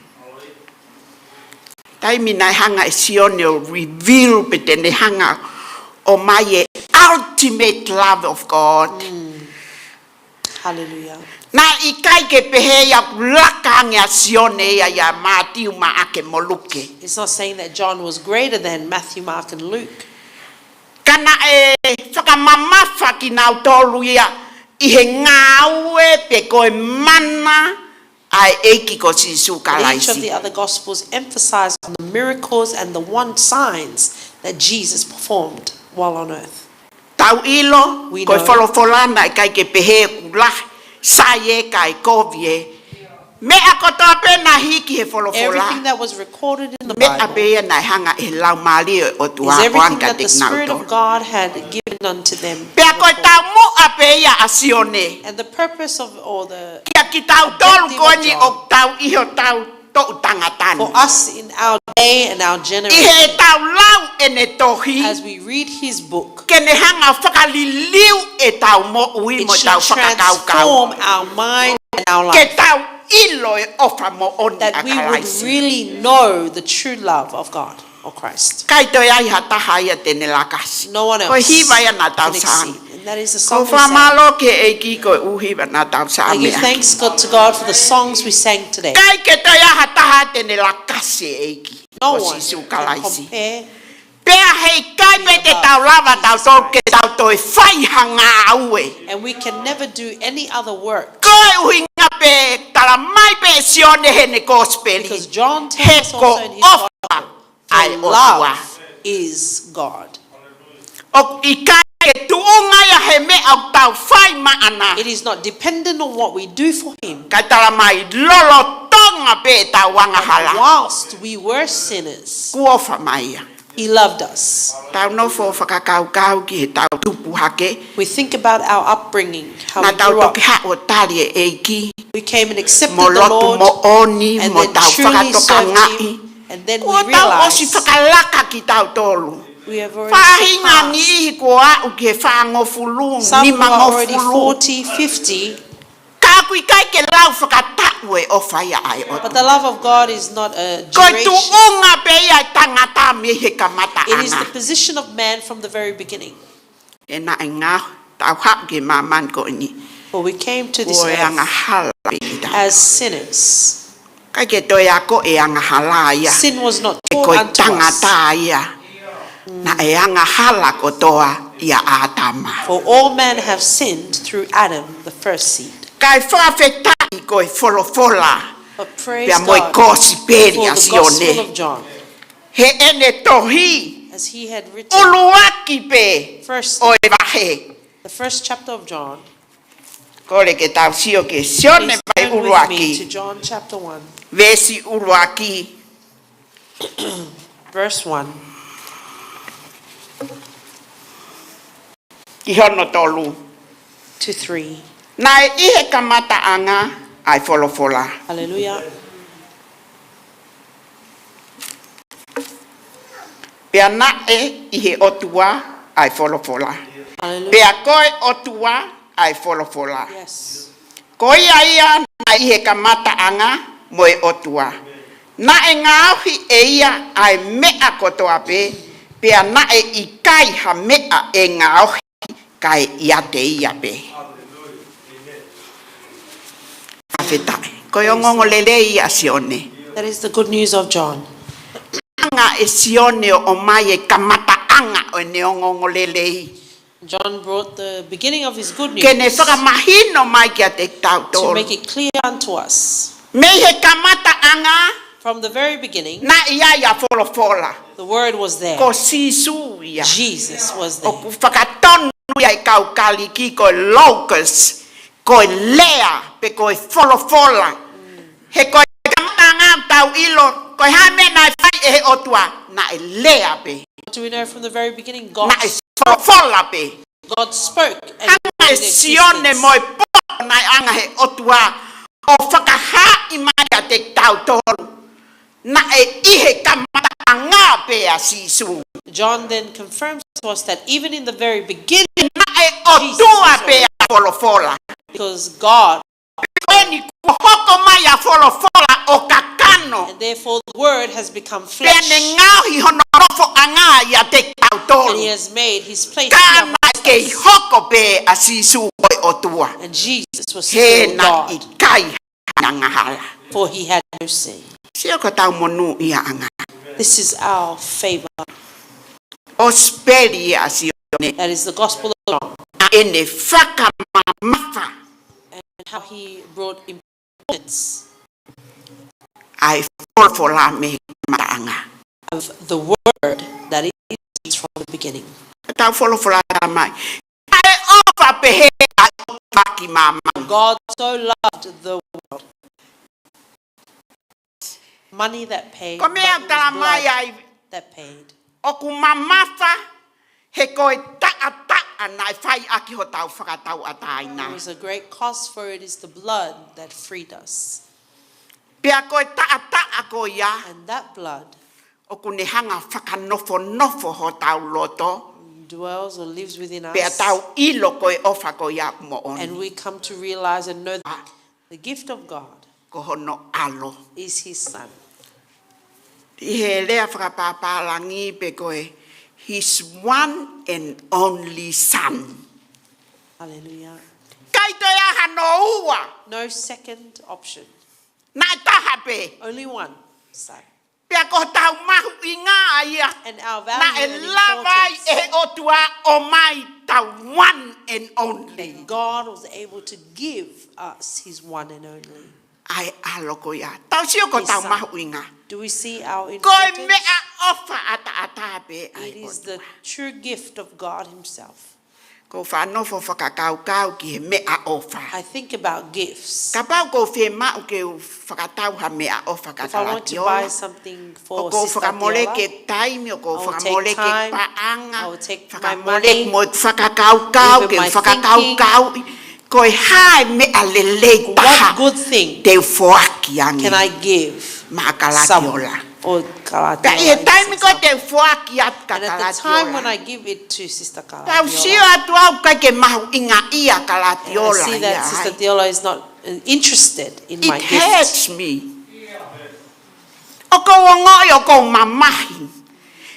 Taimi naʻe hanga ʻe Sione ʻo reveal pe te ne hanga ʻo ʻomai e ultimate love of God. Mm. Hallelujah. Naʻe ʻikai ke pehē ia ʻoku laka ange ʻa Sione ia ʻia Mātiu, Maʻake mo Luke. It's not saying that John was greater than Matthew, Mark, and Luke. Ka naʻe fakamamafa kinautolu ia ʻi he ngāue pe ko e mana ʻa e ʻEiki ko Sīsū Kalaisi. But each of the other gospels emphasize on the miracles and the one signs that Jesus performed while on earth. Tau ʻilo, we know, ko e folofola naʻe ʻikai ke pehē ʻoku lahi, sai ē kae kovi ē. Meʻa kotoa pē naʻe hiki he folofola. Everything that was recorded in the Bible, meʻa pē ia naʻe hanga ʻe he Laumālie ʻo e ʻOtua ʻo ʻoange kiate kinautolu. Is everything that the Spirit of God had given unto them. Pea ko e taumuʻa pē ia ʻa Sione. And the purpose of, or the objective of John, kia kitautolu ko eni ʻoku tau ʻi hotau toʻu tangata ni. For us in our day and our generation, ʻi heʻetau lau ʻene tohi, as we read his book, ke ne hanga ʻo fakaliliu ʻetau moʻui mo ʻetau fakakaukau. It should transform our mind and our life. Ke tau ʻilo e ʻofa moʻoni ʻa Kalaisi. That we would really know the true love of God or Christ. ʻIkai toe ʻi ai ha taha ia te ne lakasi. No one else can exceed. Ko e hiva ia naʻa tau sāme. And that is the song we sang. Ko e fakamālō ki he ʻEiki koeʻuhi ko e hiva naʻa tau sāme. I give thanks God, to God for the songs we sang today. ʻIkai ke toe ʻi ai ha taha te ne lakasi e ʻEiki ko Sīsū Kalaisi. No one can compare. Pea heʻikai pē te tau lava tautolu ke tau toe fai ha ngāue. And we can never do any other work. Ko e ʻuhinga pē, tala mai pē ʻe Sione heʻene kosipeli. Because John tells us also in his gospel, he ko e ʻofa ʻa e ʻOtua. For love is God. ʻoku ʻikai ke tuʻunga ia he meʻa ʻoku tau fai maʻana. It is not dependent on what we do for him. Kae tala mai lolotonga pē ʻetau angahala. Whilst we were sinners, Kuo ʻofa mai ia. He loved us. Tau nofo fakakaukau ki heʻetau tupu hake. We think about our upbringing, how we grew up. Naʻa tau toki haʻu ʻo tali e ʻEiki. We came and accepted the Lord, mo lotu moʻoni, and mo then tau truly served fakatokangaʻi. Him, and then we realized Kuo tau ʻosi fakalaka kitautolu. We have already surpassed. Faʻahinga niʻihi kuo aʻu ki he fāngofulu, nimangofulu. Some who are already forty, fifty. Ka ʻoku ʻikai ke lau fakataʻu e ʻofa ia ʻa e ʻOtua. But the love of God is not a duration. Ko e tuʻunga pē ia ʻa e tangata mei he kamataʻanga. It is the position of man from the very beginning. He naʻe ngaahi, tau haʻu ki māmani ko eni. For we came to this earth as sinners. Ko e angahala pē ia. ʻIkai ke toe ako e angahala ia. Sin was not taught unto us. He ko e tangata ia. Naʻe angahala kotoa ʻia ʻĀtama. For all men have sinned through Adam, the first seed. Kae fakafetaʻi ko e folofola. But praise God for the gospel of John. Pea mo e kosipeli ʻa Sione. Heʻene tohi. As he had written, ʻuluaki pē first, ʻo e vahe. The first chapter of John. Kole ke tau sio ki he Sione vahe ʻuluaki. Please turn with me to John chapter one. Veesi ʻuluaki. Verse one. Ki hono tolu. To three. Naʻe ʻi he kamataʻanga ʻa e folofola. Hallelujah. Pea naʻe ʻi he ʻOtua ʻa e folofola. Hallelujah. Pea ko e ʻOtua ʻa e folofola. Yes. Ko ia ia naʻe ʻi he kamataʻanga mo e ʻOtua. Naʻe ngaohi ʻe ia ʻa e meʻa kotoa pē, pea naʻe ʻikai ha meʻa ʻe ngaohi kae ʻiate ia pē. Fakafetaʻi. Ko e ongoongolelei ia ʻa Sione. That is the good news of John. Hanga ʻe Sione ʻo ʻomai e kamataʻanga ʻo ʻene ongoongolelei. John brought the beginning of his good news. Ke ne fakamahino mai kiate kitautolu. To make it clear unto us. Mei he kamataʻanga. From the very beginning, naʻe ʻi ai ʻa e folofola. The Word was there. Ko Sīsū ia. Jesus was there. ʻOku fakatonu ia ʻe he kau Kalisi ko e logos, ko e lea, pe ko e folofola. He ko e kamataʻanga ʻoku tau ʻilo, ko e hā e meʻa naʻe fai ʻe he ʻOtua, naʻe lea pē. What do we know from the very beginning? God spoke. Naʻe folofola pē. God spoke and it came into existence. Hanga ʻe Sione mo e poto naʻe ʻoange ʻe he ʻOtua ʻo fakahaaʻi mai kiate kitautolu. Naʻe ʻi he kamataʻanga pē ʻa Sīsū. John then confirms to us that even in the very beginning, naʻe ʻOtua pē ʻa e folofola. Jesus was there. Because God Ko eni kuo hoko mai ʻa e folofola ʻo kakano. And therefore the Word has become flesh. Pea ne ngaohi hono nofoʻanga ʻiate kitautolu. And he has made his place here amongst us. Ka naʻe kei hoko pē ʻa Sīsū ko e ʻOtua. And Jesus was still God. He naʻe ʻikai ha angahala. For he had no sin. Sio ko hotau monūʻiaʻanga. This is our favor. Kosipeli ʻa Sione. That is the Gospel of John. ʻA ʻene fakamamafa. And how he brought importance. ʻA e folofola mei he kamataʻanga. Of the Word that is from the beginning. Tau folofola mai. Naʻe ʻofa pehē ʻa e ʻOtua ki māmani. God so loved the world. Money that paid, but it was blood that paid. Ko e meʻa ʻoku tala mai ai, ʻoku mamafa he ko e taʻataʻa naʻe fai ʻaki hotau fakatauʻatāina. There was a great cost, for it is the blood that freed us. Pea ko e taʻataʻa ko ia, and that blood ʻoku ne hanga fakanofonofo hotau loto. Dwells or lives within us. Pea tau ʻilo ko e ʻofa ko ia ʻoku moʻoni. And we come to realize and know that the gift of God Ko hono ʻAlo. Is his Son. ʻI he lea fakapapālangi pe ko e his one and only Son. Hallelujah. ʻIkai toe ʻi ai hano ua. No second option. Naʻe taha pē. Only one Son. Pea ko hotau mahuʻinga ia. And our value and importance. Naʻe lava ai ʻe he ʻOtua ʻo ʻomai ʻetau one and only. That God was able to give us his one and only. ʻA e ʻAlo ko ia. Tau sio ko hotau mahuʻinga. His Son. Do we see our importance? Ko e meʻa ʻOfa ʻataʻatā pē ʻa e ʻOtua. It is the true gift of God himself. Ko u faʻa nofo fakakaukau ki he meʻaʻofa. I think about gifts. Kapau ʻoku ou fiemaʻu ke u fakatau ha meʻaʻofa kia Kalaʻatiola, ʻoku ou fakamoleki e taimi, ʻoku ou fakamoleki e paʻanga, fakamoleki mo e fakakaukau, ke u fakakaukau. Ko e hā e meʻa lelei taha te u foaki ange maʻa Kalaʻatiola? Pea ʻi he taimi ko ē te u foaki atu kia Kalaʻatiola, pea u sio atu au ʻikai ke mahuʻingaʻia Kalaʻatiola ia ai. It hurts me. ʻOku ou ongoʻi ʻoku ou mamahi.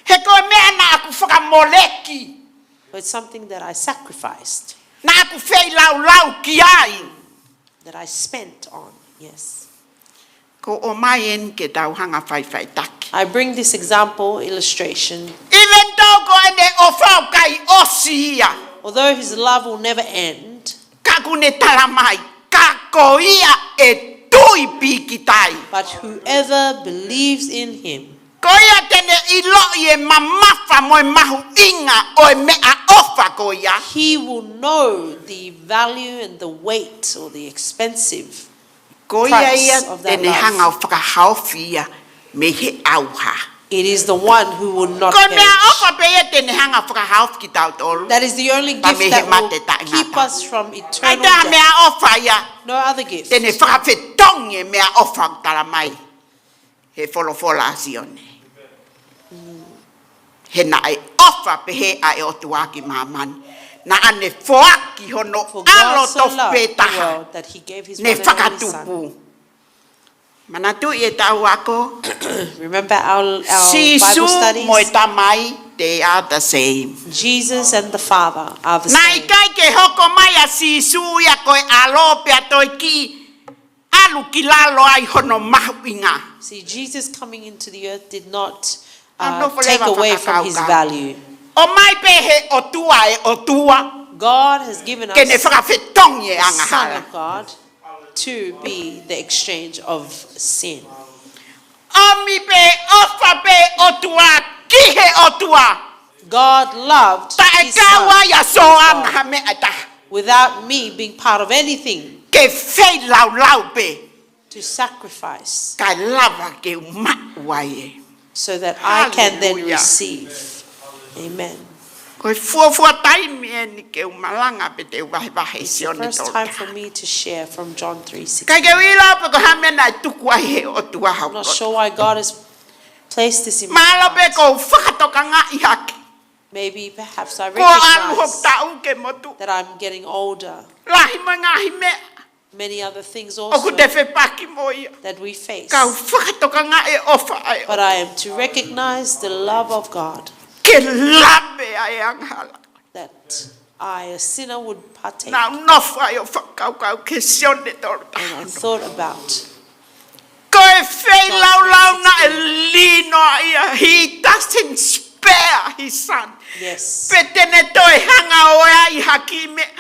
He ko e meʻa naʻa ku fakamoleki. But it's something that I sacrificed. Naʻa ku feilaulau ki ai. That I spent on, yes. Ko u ʻomai eni ke tau hanga faʻifaʻitaki. I bring this example, illustration. Even though ko ʻene ʻofa ʻoku ʻikai ʻosi ia. Although his love will never end. Ka ʻoku ne tala mai, ka ko ia ʻe tui pīkitai. But whoever believes in him. Ko ia te ne ʻiloʻi e mamafa mo e mahuʻinga ʻo e meʻaʻofa ko ia. He will know the value and the weight or the expensive price of that love. Ko ia ia te ne hanga ʻo fakahaofi ia mei he ʻauha. It is the one who will not perish. Ko e meʻaʻofa pē ia te ne hanga ʻo fakahaofi kitautolu. That is the only gift that will keep us from eternal death. Pea mei he mate taʻengata. ʻIkai ha meʻaʻofa ia. No other gift. Te ne fakafetongi e meʻaʻofa ʻoku tala mai he folofola ʻa Sione. He naʻe ʻofa pehē ʻa e ʻOtua ki māmani, naʻa ne foaki hono ʻAlo tofu pē taha, ne fakatupu. Manatuʻi ʻetau ako. Remember our, our Bible studies? Sīsū mo e Tamai, they are the same. Jesus and the Father are the same. Naʻe ʻikai ke hoko mai ʻa Sīsū ia ko e ʻAlo pea toe kiʻi ʻalu ki lalo ai hono mahuʻinga. See, Jesus coming into the earth did not, uh, take away from his value. ʻOmai pē he ʻOtua e ʻOtua. God has given us the Son of God to be the exchange of sin. Ke ne fakafetongi e angahala. ʻOmi pē ʻofa pē ʻOtua ki he ʻOtua. God loved his son. Taʻe kau ai ʻa Soana ha meʻa ʻe taha. Without me being part of anything. Ke feilaulau pē. To sacrifice. Kae lava ke u maʻu ai ē. So that I can then receive. Haleluia. Amen. Ko e fuofua taimi eni ke u malanga pe te u vahevahe Sione tolu taha. It's the first time for me to share from John three sixteen. ʻIkai ke u ʻilo pe ko e hā e meʻa naʻe tuku ai he ʻOtua hoku loto. I'm not sure why God has placed this in my heart. Mahalo pē ʻoku ou fakatokangaʻi hake. Maybe perhaps I recognize that I'm getting older. Kuo ʻalu hoku taʻu ke motuʻa. Lahi mo e ngaahi meʻa. Many other things also ʻoku te fepaki mo ia. That we face. Ka u fakatokangaʻi e ʻofa ʻa e ʻOtua. But I am to recognize the love of God. Ke lave ʻa e angahala. That I, a sinner, would partake. Naʻa ku nofo ai ʻo fakakaukau ki he Sione tolu taha. And I thought about John three sixteen. Ko e feilaulau naʻe lino ai ia. He doesn't spare his son. Yes. Pe te ne toe hanga ʻo ʻai ha kiʻi meʻa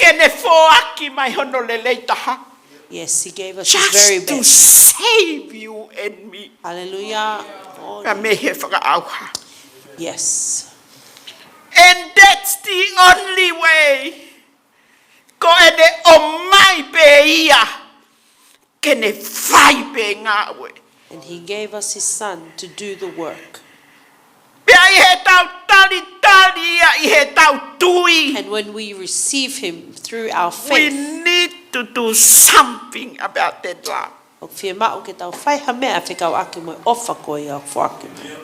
ke ne foaki mai hono lelei taha. Yes, he gave us his very best. Just to save you and me. Hallelujah. Ka mei he fakaʻauha. Yes. And that's the only way. Ko ʻene ʻomai pē ia ke ne fai pē ngāue. And he gave us his son to do the work. Pea ʻi heʻetau talitali ia ʻi heʻetau tui. And when we receive him through our faith, we need to do something about that love. ʻOku fiemaʻu ke tau fai ha meʻa fekauʻaki mo e ʻofa ko ia ʻoku foaki mai.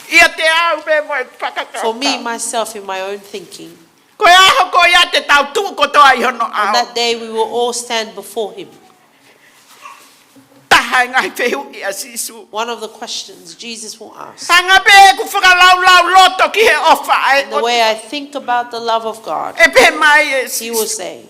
ʻIate au pē mo e fakakaukau. For me, myself, in my own thinking, ko e ʻaho ko ia te tau tuʻu kotoa ʻi hono ʻao. On that day, we will all stand before him. Taha e ngaahi fehuʻi ʻa Sīsū. One of the questions Jesus will ask. Hanga pē ʻeku fakalaulauloto ki he ʻofa ʻa e ʻOtua. And the way I think about the love of God, ʻe pehē mai ʻe Sīsū. He will say,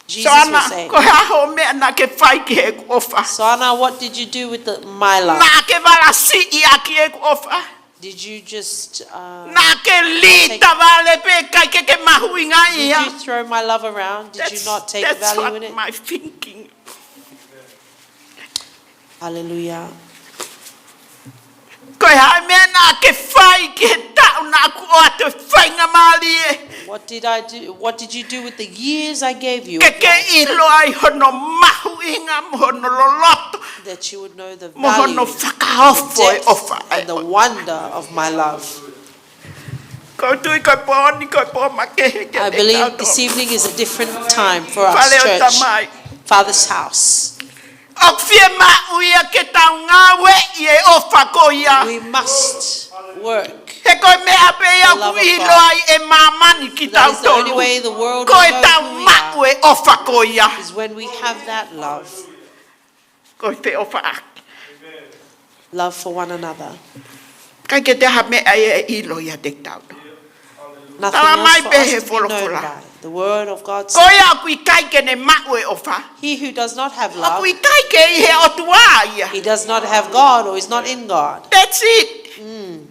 Jesus will say, Soana, ko e hā hoʻo meʻa naʻa ke fai ki heʻeku ʻofa? Soana, what did you do with the, my love? Naʻa ke valasiʻi ʻaki ʻeku ʻofa? Did you just, uh, naʻa ke lī tavale pē ʻikai ke ke mahuʻingaʻia? Did you throw my love around? Did you not take value in it? That's, that's what my thinking. Hallelujah. Ko e hā e meʻa naʻa ke fai ki he taʻu naʻa ku ʻoatu e faingamālie? What did I do? What did you do with the years I gave you? Ke ke ʻilo ai hono mahuʻinga mo hono loloto, that you would know the value, mo hono fakaofo e ʻofa ʻa e ʻOtua, and the wonder of my love. Ko u tui ko e pō ni ko e pō makehe kiate kitautolu. I believe this evening is a different time for us, church. Fale ʻo Tamai. Father's house. ʻOku fiemaʻu ia ke tau ngāueʻi e ʻofa ko ia. We must work. He ko e meʻa pē ia ʻoku ʻilo ai e māmani kitautolu, ko ʻetau maʻu e ʻofa ko ia. The love of God. That is the only way the world will know who we are, is when we have that love. Ko e feʻofaʻaki. Love for one another. ʻIkai ke toe ʻi ai ha meʻa ia ʻe ʻilo ia kiate kitautolu. Nothing else for us to be known by. Tala mai pē he folofola. The word of God says, ko ia ʻoku ʻikai ke ne maʻu e ʻofa, he who does not have love, ʻoku ʻikai ke ʻi he ʻOtua ia. He does not have God or is not in God. That's it. Mm.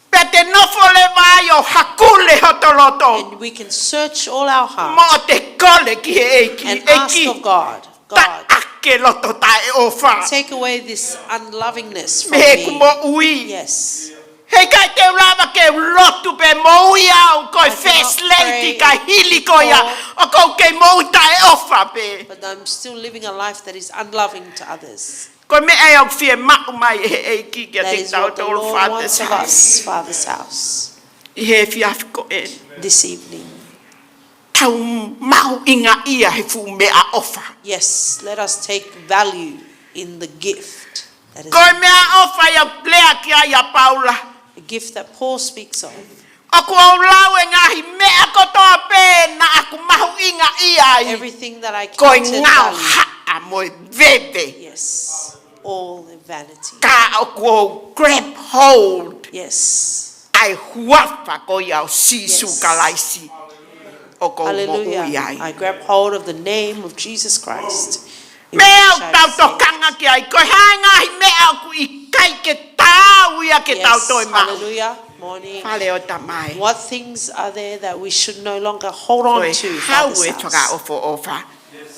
Pea te nofo leva ai ʻo hakule hoto loto. And we can search all our heart. Mo te kole ki he ʻEiki, and ask of God, God, taʻaki e loto taʻeʻofa. Take away this unlovingness from me. Mei heʻeku moʻui. Yes. Heʻikai te u lava ke u lotu pea moʻui au ko e first lady, kae hili ko ia ʻoku ou kei moʻui taʻeʻofa pē. I cannot pray for, but I'm still living a life that is unloving to others. Ko e meʻa ia ʻoku fiemaʻu mai ʻe he ʻEiki kiate kitautolu, Father's house. That is what the Lord wants of us, Father's house. ʻI he efiafi ko eni. This evening. Tau mahuʻingaʻia he fuʻu meʻaʻofa. Yes, let us take value in the gift that is. Ko e meʻaʻofa ia ʻoku lea ki ai ʻa Paula. The gift that Paul speaks of. ʻOku ou lau e ngaahi meʻa kotoa pē naʻa ku mahuʻingaʻia ai, everything that I counted value, ko e ngaahi haʻa mo e veve. Yes, all the vanity. Ka ʻoku ou grab hold, yes, ʻa e huafa ko ia ʻo Sīsū, yes, Kalaisi ʻoku ou moʻui ai. Hallelujah. I grab hold of the name of Jesus Christ. Meʻa ʻoku tau tokanga ki ai, ko e hā e ngaahi meʻa ʻoku ʻikai ke tau ia ke tau toe maʻu? Yes, hallelujah, moʻoni. Fale ʻo Tamai. What things are there that we should no longer hold on to, Father's house? Ko e hau e fakaʻofoʻofa.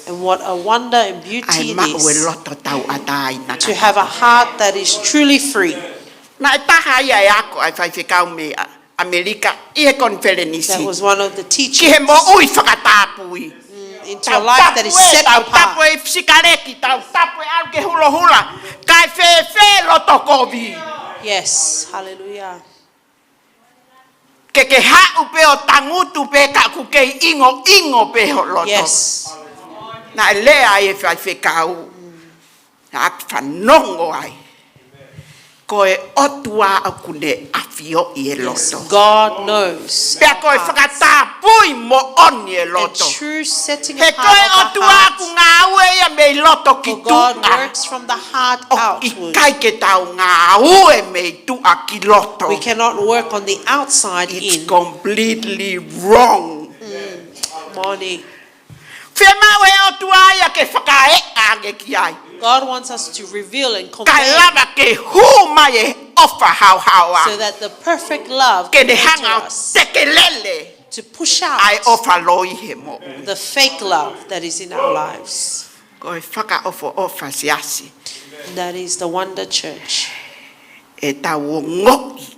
And what a wonder and beauty it is, ʻa e maʻu e loto tauʻatāina, to have a heart that is truly free. Naʻe taha ia e ako ʻa e faifekau mei ʻAmelika ʻi he konifelenisi. That was one of the teachings. Ki he moʻui fakatapui. Mm, into a life that is set apart. Tau tapu ē, tau tapu e sikaleki, tau tapu e ʻalu ki he hulohula. Kae fēfē loto kovi? Yes, hallelujah. Ke ke haʻu pē ʻo tangutu pē ka ʻoku kei ʻingoʻingo pē ho loto. Yes. Naʻe lea ai e faifekau. Naʻa ku fanongo ai. Ko e ʻOtua ʻoku ne ʻafioʻi e loto. Yes, God knows our hearts. Pea ko e fakatapui moʻoni e loto. A true setting apart of the heart. He ko e ʻOtua ʻoku ngāue ia mei loto ki tuʻa. For God works from the heart outward. ʻOku ʻikai ke tau ngāue mei tuʻa ki loto. We cannot work on the outside in. It's completely wrong. Mm, moʻoni. Fiemaʻu e ʻOtua ia ke fakaeʻa ange ki ai. God wants us to reveal and convey. Kae lava ke hū mai e ʻofa haohaoa. So that the perfect love can enter us. Ke ne hanga ʻo tekelele. To push out. ʻA e ʻofa loi he moʻui. The fake love that is in our lives. Ko e fakaʻofoʻofa siasi. That is the wonder, church. ʻE tau ongoʻi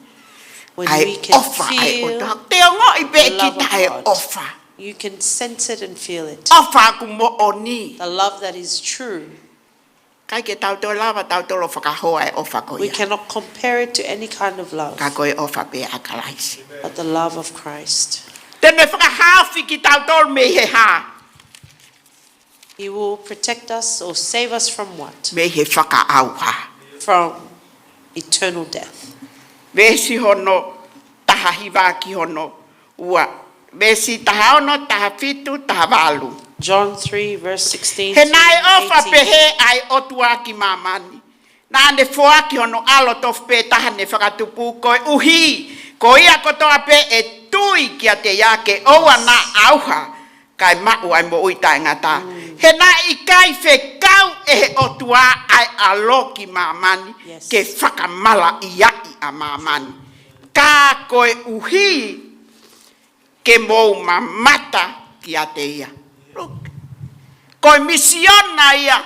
ʻa e ʻofa ʻa e ʻOtua. When we can feel the love of God. Te ongoʻi pē kita e ʻofa. You can sense it and feel it. ʻOfa ʻoku moʻoni. The love that is true. ʻIkai ke tau toe lava tautolu ʻo fakahoa e ʻofa ko ia. We cannot compare it to any kind of love. Ka ko e ʻofa pē ʻa Kalaisi. But the love of Christ. Te ne fakahaofi kitautolu mei he hā? He will protect us or save us from what? Mei he fakaʻauha. From eternal death. Veesi hono taha hiva ki hono ua. Veesi taha ono, taha fitu, taha valu. John three, verse sixteen to eighteen. He naʻe ʻofa pehē ʻa e ʻOtua ki māmani, naʻa ne foaki hono ʻAlo tofu pē taha ne fakatupu, koeʻuhi ko ia kotoa pē ʻe tui kiate ia ke ʻoua naʻa ʻauha, kae maʻu ʻa e moʻui taʻengata. Mm. He naʻe ʻikai fekau ʻe he ʻOtua ʻa e ʻAlo ki māmani, yes, ke fakamalaʻiaʻi ʻa māmani, ka koeʻuhi ke mou mamata kiate ia. Look. Ko e misiona ia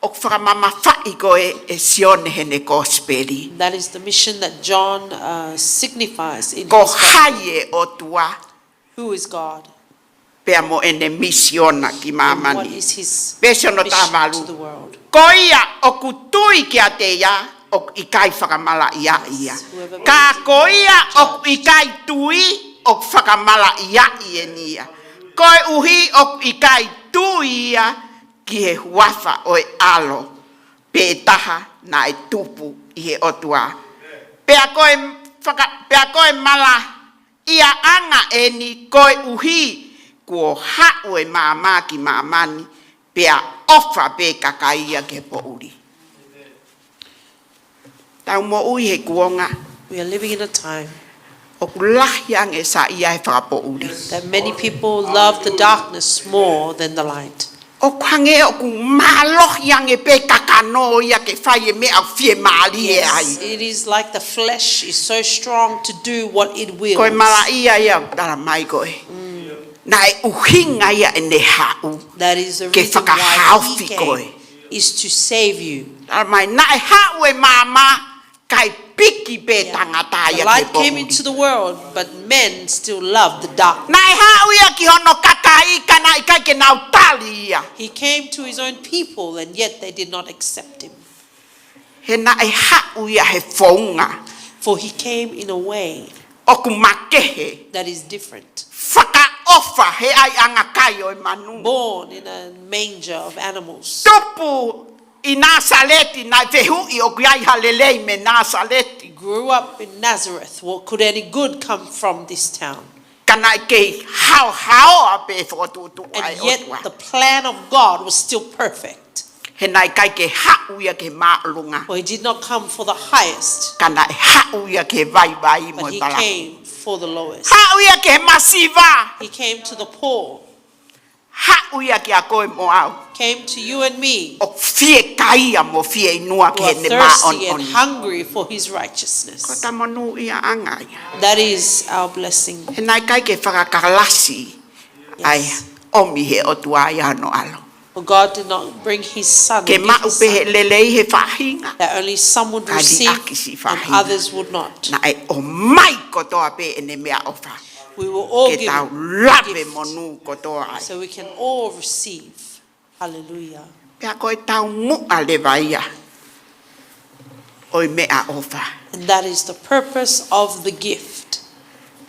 ʻoku fakamamafaʻi ko ē ʻe Sione heʻene kosipeli. That is the mission that John, uh, signifies in Ko his gospel. Hai e ʻOtua. Who is God? Pea mo ʻene misiona ki māmani. And what is his Veesi ono taha valu. Mission to the world? Ko ia ʻoku tui kiate ia, ʻoku ʻikai fakamalaʻiaʻi ia. Yes, whoever Ka believes in ko ia him ʻoku ʻikai tui, ʻoku fakamalaʻiaʻi eni ia. Koeʻuhi ʻoku ʻikai tui ia ki he huafa ʻo e ʻAlo, pē taha naʻe tupu ʻi he ʻOtua. Pea ko e faka-, pea ko e mala ia ʻanga eni koeʻuhi kuo haʻu e maama ki māmani, pea ʻofa pē kakai ia ki he poʻuli. Tau moʻui he kuonga We are living in a time ʻoku lahi ange saiʻia he fakapoʻuli. That many people love the darkness more than the light. ʻOku hangē ʻoku mālohi ange pē kakano ia ke fai e meʻa ʻoku fiemālie ai. Yes, it is like the flesh is so strong to do what it wills. Ko e malaʻia ia ʻoku tala mai ko ē. Naʻe ʻuhinga ia ʻene haʻu That is the ke reason why he fakahaofi koe. Came, is to save you. Tala mai, naʻe haʻu e maama kae piki pē Yeah. tangata The ia light ke came poʻuli. Into the world, but men still love the darkness. Naʻe haʻu ia ki hono kakai ka naʻe ʻikai ke nau tali ia. He came to his own people, and yet they did not accept him. He naʻe haʻu ia he founga For he came in a way ʻoku makehe. That is different. Fakaʻofa he ʻaiʻanga kai ʻo e manu. Born in a manger of animals. Tupu ʻi Nāsaleti, naʻe fehuʻi ʻoku ʻi ai ha lelei mei Nāsaleti. Grew up in Nazareth. What could any good come from this town? Ka naʻe kei haohaoa pē fokotuʻutuʻu ʻa e ʻOtua. And yet the plan of God was still perfect. He naʻe ʻikai ke haʻu ia ki he māʻolunga. For he did not come for the highest, Ka naʻe haʻu ia ki he vaivai mo but e he palakū. Came for the lowest. Haʻu ia ki he masiva. He came to the poor. Haʻu ia kia koe mo au. Came to you and me ʻOku fiekaia mo fieinua ki who are heʻene thirsty and māʻoniʻoni. Hungry for his righteousness. Ko ʻeta monūʻiaʻanga ia. That is our blessing. He naʻe ʻikai ke fakakalasi Yes. ʻa e ʻomi he ʻOtua ia hono ʻAlo. For God did not bring his son Ke and give maʻu his pē he son, lelei he faʻahinga. That only some would Ka receive liʻaki siʻi and faʻahinga. Others would not. Naʻe ʻomai kotoa pē ʻene meʻaʻofa. We were all Ke given tau lave gift monū kotoa ai. So we can all receive. Hallelujah. Pea ko e taumuʻa leva ia ʻo e meʻaʻofa. And that is the purpose of the gift.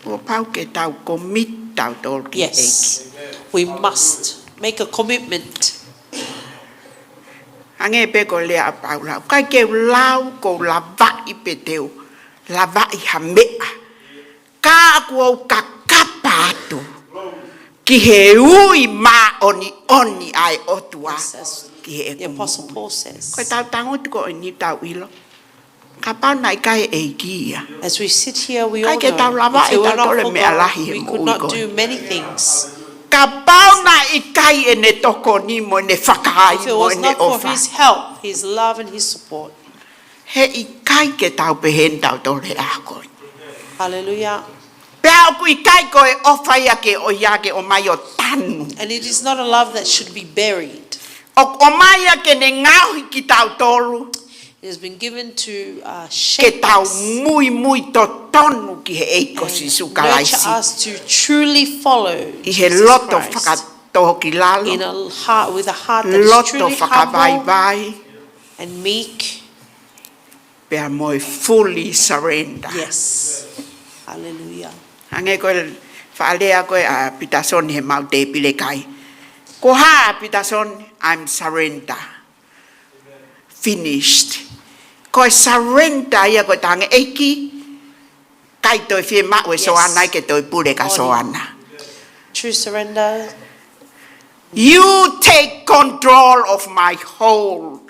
Kuo pau ke tau commit tautolu ki he Yes. ʻEiki. We must make a commitment. Hangē pē ko e lea ʻa Paula, ʻikai ke u lau ko u lavaʻi pe te u lavaʻi ha meʻa. Ka ʻoku ou kakapa atu ki he ui māʻoniʻoni ʻa e ʻOtua Yes, as ki he the ʻeku Apostle moʻui. Paul says. Ko e tau tangutu ko eni tau ʻilo. Kapau naʻe ʻikai ʻEiki ia. As we sit here, we all know, ʻIkai ke tau lava if it were not for God, we could not do many things. Kapau naʻe ʻikai ʻene tokoni mo ʻene fakaai mo ʻene ʻofa. If it was not for his help, his love and his support. He ʻikai ke tau pehē ni tautolu he ʻaho ko eni. Hallelujah. Pea ʻoku ʻikai ko e ʻofa ia ke ʻo ia ke ʻomai ʻo tanu. And it is not a love that should be buried. ʻOku ʻomai ia ke ne ngaohi kitautolu. It has been given to, uh, shape us. Ke tau muimui totonu ki he ʻEiki ko Sīsū Kalaisi. And nurture us to truly follow Jesus Christ. ʻI he loto fakatōkilalo. In a heart, with a heart that is truly humble. Loto fakavaivai. And meek. Pea mo e fully surrender. Yes. Hallelujah. Hangē ko e faʻa lea ko ē ʻa Pitason he mau tēpile kai. Ko e hā Pitason, I'm surrender. Finished. Ko e surrender ia ko e tangi ʻEiki. ʻIkai toe fiemaʻu ʻe Soana ke toe pule ka Soana. True surrender. You take control of my whole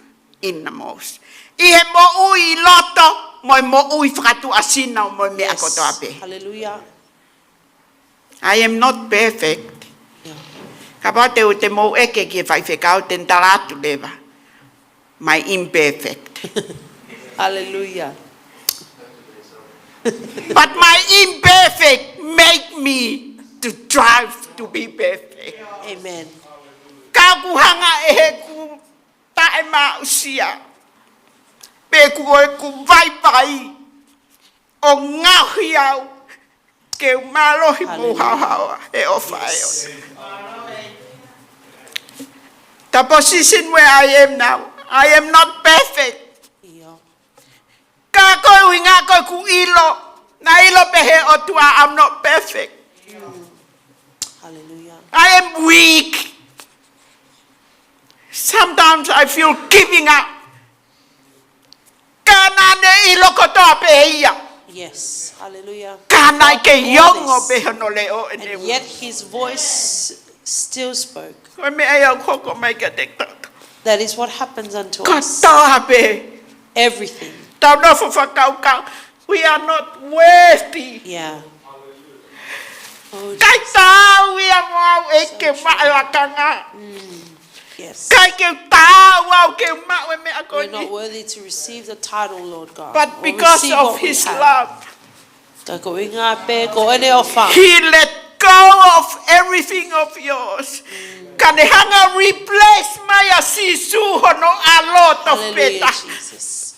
innermost. ʻI he moʻui loto, mo e moʻui fakatuʻasino, mo e meʻa kotoa pē. Hallelujah. I am not perfect. Yeah. Kapau te u te mou ʻeke ki he faifekau te ne tala atu leva. My imperfect. Hallelujah. But my imperfect make me to strive to be perfect. Amen. Ka ʻoku hanga ʻe heʻeku taʻe ʻai maʻusia. Pe kuo ʻeku vaivai ʻo ngaohi au ke u mālohi mo Hallelujah. Haohaoa he ʻofa ʻa e Yes. ʻOtua. The position where I am now, I am not perfect. ʻIo. Ka ko e ʻuhinga ko ʻeku ʻilo, naʻe ʻilo pē he ʻOtua, I'm not perfect. Hallelujah. I am weak. Sometimes I feel giving up. Ka naʻa ne ʻilo kotoa pē ia. Yes. Hallelujah. Ka naʻe kei All ongo this. Pē hono leʻo ʻene And ua. Yet his voice still spoke. Ko e meʻa ia ʻoku hoko mai kiate kitautolu. That is what happens unto us. Kotoa pē. Everything. Tau nofo fakakaukau. We are not worthy. Yeah. Oh, ʻIkai Jesus. Taau ia mo au ʻEiki ke maʻu e lakanga. Mm. Yes. ʻIkai ke taau au ke maʻu e meʻa ko We're eni. Not worthy to receive the title, Lord God, But or because receive of what we his have. Love, Ka ko e ʻuhinga pē ko ʻene ʻofa. He let go of everything of yours. Ka ne hanga replace mai ʻa Sīsū hono ʻAlo Hallelujah, tofeta. Jesus.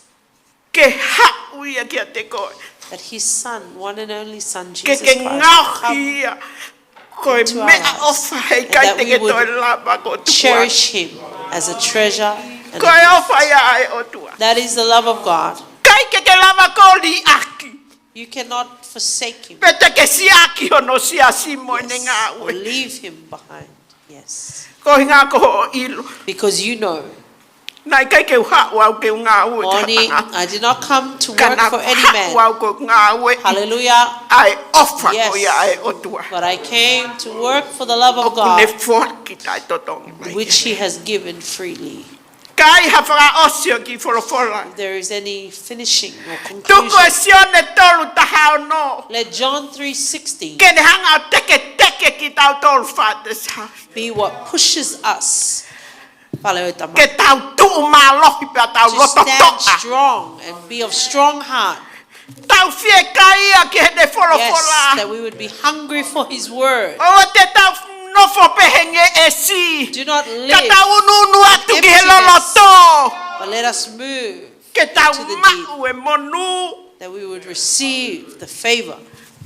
Ke haʻu ia kiate koe. That his son, one and only son, Ke Jesus ke Christ, will ngaohi come ia ko e into our meʻa lives, ʻofa he and ʻikai that te we ke toe would lava ko tuku cherish him as a treasure and a Ko e gift. ʻOfa ia ʻa e ʻOtua. That is the love of God. ʻIkai ke ke lava ko e liʻaki. You cannot forsake him. Pe te ke siʻaki hono siasi mo ʻene Yes, ngāue. Or leave him behind. Yes. Ko e ʻuhinga ko hoʻo ʻilo. Because you know. Naʻe ʻikai ke u haʻu au ke u ngāue ki ha Oni, tangata. I did not come to Ka work naʻa for ku any haʻu man. Au ke u ngāue Hallelujah. ʻA e ʻofa ko ia ʻa e Yes. ʻOtua. But I came to work for the love of ʻOku ne God, foaki taʻetotongi mai. Which he has given freely. Ka ai ha fakaʻosi ʻo e kiʻi folofola. If there is any finishing or Tuku e conclusion, Sione tolu taha ono. Let John three sixteen Ke ne hanga ʻo teketeke kitautolu, Father, Son. Be what pushes us, Fale ʻo e Tama. Ke tau tuʻu mālohi pea tau To loto stand toʻa. Strong and be of strong heart. Tau fiekaia ki heʻene folofola. Yes, that we would be hungry for his word. ʻOua te tau nofo pē he ngeʻesi. Do not live Ka tau unuunu atu ki he emptiness, loloto. But let us move Ke tau into the deep, maʻu e monū. That we would receive the favor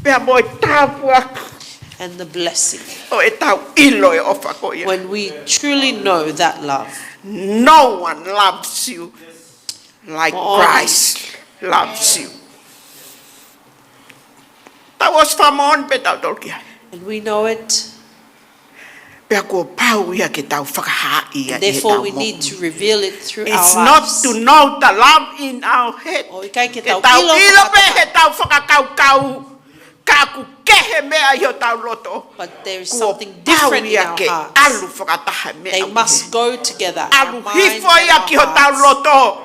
Pea mo e tāpuaki and the blessing ʻo ʻetau ʻilo e ʻofa ko ia. When we truly know that love. No one loves you like Moʻoni. Christ loves you. Tau ʻosi fakamoʻoni pē tautolu ki ai. And we know it. Pea kuo pau ia ke tau fakahaaʻi ia And ʻi therefore heʻetau we need moʻui. To reveal it through It's our not lives. To know the love in our head. ʻO ʻikai ke Ke tau tau ʻilo ʻilo pē fakataha. Heʻetau fakakaukau. Ka ʻoku kehe meʻa ʻi hotau loto. But there is Kuo something pau different in ia our ke hearts. ʻAlu fakataha e meʻa They ʻoku must kehe. Go together, our ʻAlu mind hifo and ia our ki hotau hearts. Loto.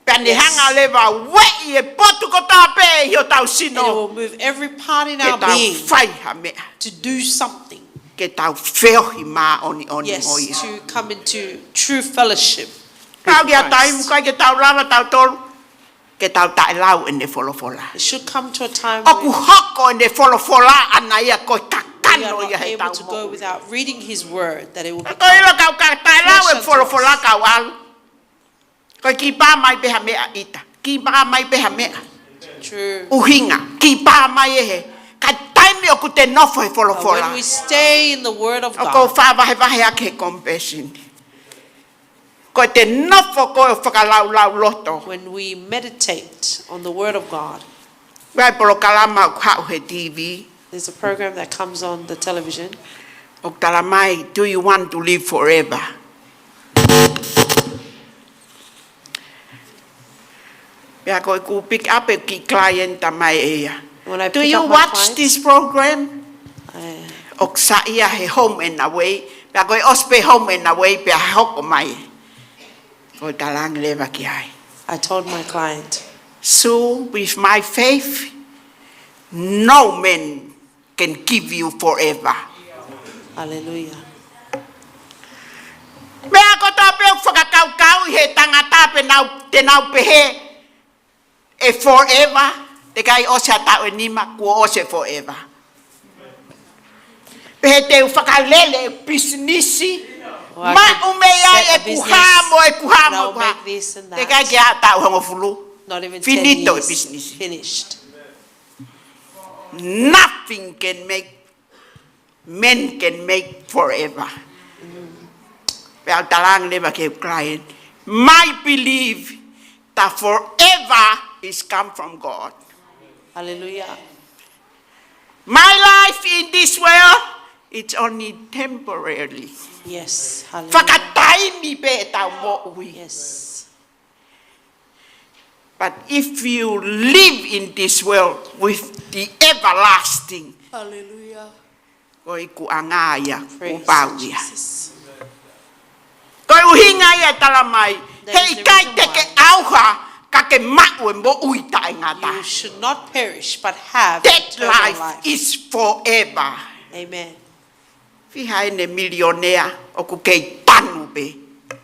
Pea ne Yes. Hanga leva ʻo ueʻi e potu kotoa pē ʻi hotau sino. And it will move every part in our being Ke tau fai ha meʻa. To do something. Ke tau feohi māʻoniʻoni Yes, mo ia. To come into true fellowship with Christ. Ka ʻi ha taimi ʻoku ʻikai ke tau lava tautolu ke tau taʻelau ʻene folofola. It should come to a time ʻOku hoko ʻene folofola ʻana ia ko e kakano ia heʻetau moʻui. We are not able to go without reading his word, that it will become Ka ko ilo kau ka taʻelau e folofola kau ʻalu. Ko e kiʻi pā mai pē ha meʻa ʻita. Kiʻi pā mai pē ha meʻa. True. ʻUhinga. Kiʻi pā mai ʻe he. Ka taimi ʻoku te nofo he folofola. But when we stay in the word of God, ʻOku ou faʻa vahevahe ʻaki he confession. Ko e te nofo ko e fakalaulau loto. When we meditate on the word of God, Vai polokalama ʻoku haʻu he T V. There's a program that comes on the television. ʻOku tala mai, do you want to live forever? Pea ko ʻeku pick up e kiʻi client mai ʻe ia. When I pick up my clients, Do you watch this program? I ʻOku saiʻia he Home and Away. Pea ko e ʻosi pē Home and Away, pea hoko mai. Ko e talaange leva ki ai. I told my client, Sue, with my faith, no man can give you forever. Hallelujah. Meʻa kotoa pē ʻoku fakakaukau ʻi he tangata pē nau, te nau pehē ʻe forever, teʻeki ai ʻosi ha taʻu ʻe nima, kuo ʻosi e forever. Pehē te u fakalele e pisinisi, Maʻu mei ai ʻeku hā mo ʻeku hā mo ʻeku hā. Teʻeki ai ke ʻaho ʻe hongofulu. Not even ten years. Finito e business. Finished. Nothing can make, men can make forever. Pea u talaange leva ki he client, my belief that forever is come from God. Hallelujah. My life in this world, it's only temporarily. Yes, hallelujah. Fakataimi pē ʻetau moʻui. Yes. But if you live in this world with the everlasting, hallelujah, ko e ikuʻanga ia, praise kuo pau ia. Jesus. Ko e ʻuhinga ia ʻe tala mai, that is the reason why, heʻikai te ke ʻauha ka ke maʻu e moʻui taʻengata. You should not perish, but have eternal life. That life is forever. Amen. Fiha ʻene milionea ʻoku kei tanu pē.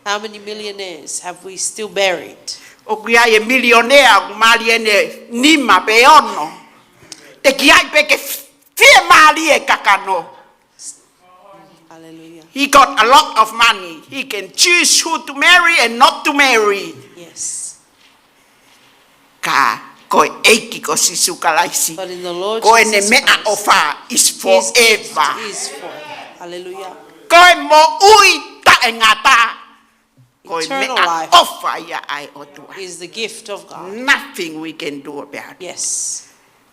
How many millionaires have we still buried? ʻOku ʻi ai e milionea ʻoku mali ʻene nima pe ono. Teʻeki ai pē ke fiemālie e kakano. Hallelujah. He got a lot of money. He can choose who to marry and not to marry. Yes. Ka ko e ʻEiki ko Sīsū Kalaisi, but in the Lord Jesus Christ, ko ʻene meʻaʻofa is forever. His gift is forever. Hallelujah. Ko e moʻui taʻengata, ko e meʻaʻofa ia ʻa e ʻOtua. Eternal life is the gift of God. Nothing we can do about it. Yes.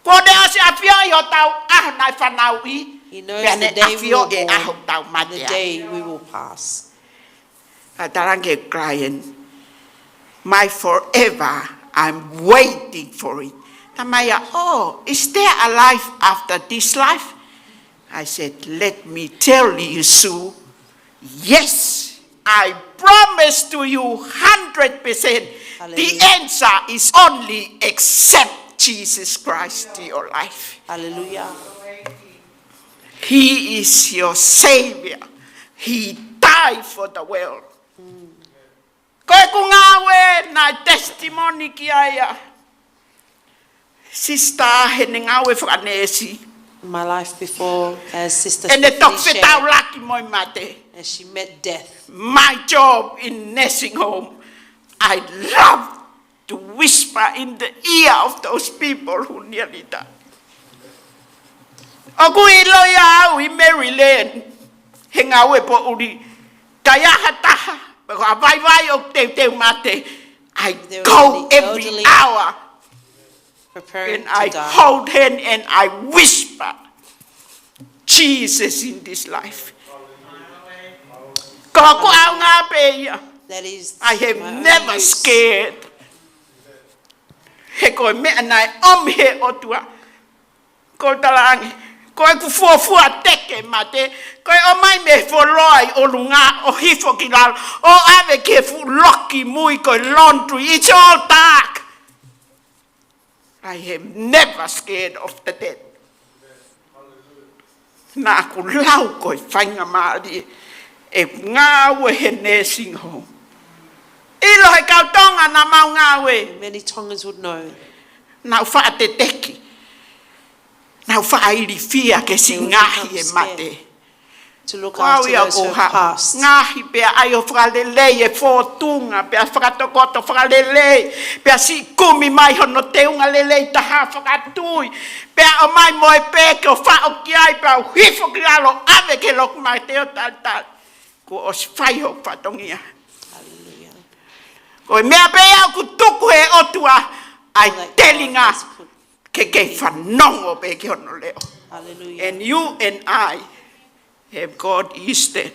Kuo ne ʻosi ʻafioʻi hotau ʻaho naʻe fanauʻi, he knows the day we were born, pea ne ʻafioʻi e ʻaho ʻoku tau mate ai. And the day we will pass. Ka u talaange ki he client, my forever, I'm waiting for it. Talamai ia, oh, is there a life after this life? I said, let me tell you, Sue, yes, I promise to you hundred percent. Hallelujah. The answer is only accept Jesus Christ to your life. Hallelujah. He is your Savior. He died for the world. Ko ʻeku ngāue naʻe testimony ki ai ʻa Sister heʻene ngāue fakaneesi. My life before as Sister Felicia, ʻene toki fetaulaki mo e mate. As she met death. My job in nursing home, I love to whisper in the ear of those people who nearly died. ʻOku ʻiloʻi au ʻi Maryland, he ngāue poʻuli, ka ʻi ai ha taha, pe ko ha vaivai ʻoku teuteu mate, I go every hour and I hold hand and I whisper, Jesus in this life. Ko hoku ʻaonga pē ia. I have never scared. He ko e meʻa naʻe ʻomi he ʻOtua. Ko e talaange, ko ʻeku fuofua teke mate, ko e ʻomai mei he fuoloa ʻi ʻolunga ʻo hifo ki lalo, ʻo ʻave ki he fuʻu loki mui ko e laundry. It's all dark. I am never scared of the death. Naʻa ku lau ko e faingamālie ʻeku ngāue he nursing home. ʻIlo he kau Tonga naʻa mau ngāue. Many Tongans would know. Naʻa ku faʻa teteki. Naʻa ku faʻa ilifia ke siʻi ngaohi e mate. Ko au ia ʻoku ou haʻu, ngaohi pea ʻai ʻo fakalelei e fōtunga, pea fakatokoto fakalelei, pea siʻi kumi mai hono teunga lelei taha fakatui, pea ʻomai mo e peke ʻo faʻo ki ai, pea u hifo ki lalo ʻave ki he loki mate ʻo talitali. Kuo ʻosi fai hoku fatongia. Hallelujah. Ko e meʻa pē ia ʻoku tuku he ʻOtua ʻa e telinga ke ke fanongo pē ki hono leʻo. Hallelujah. And you and I have got Easter.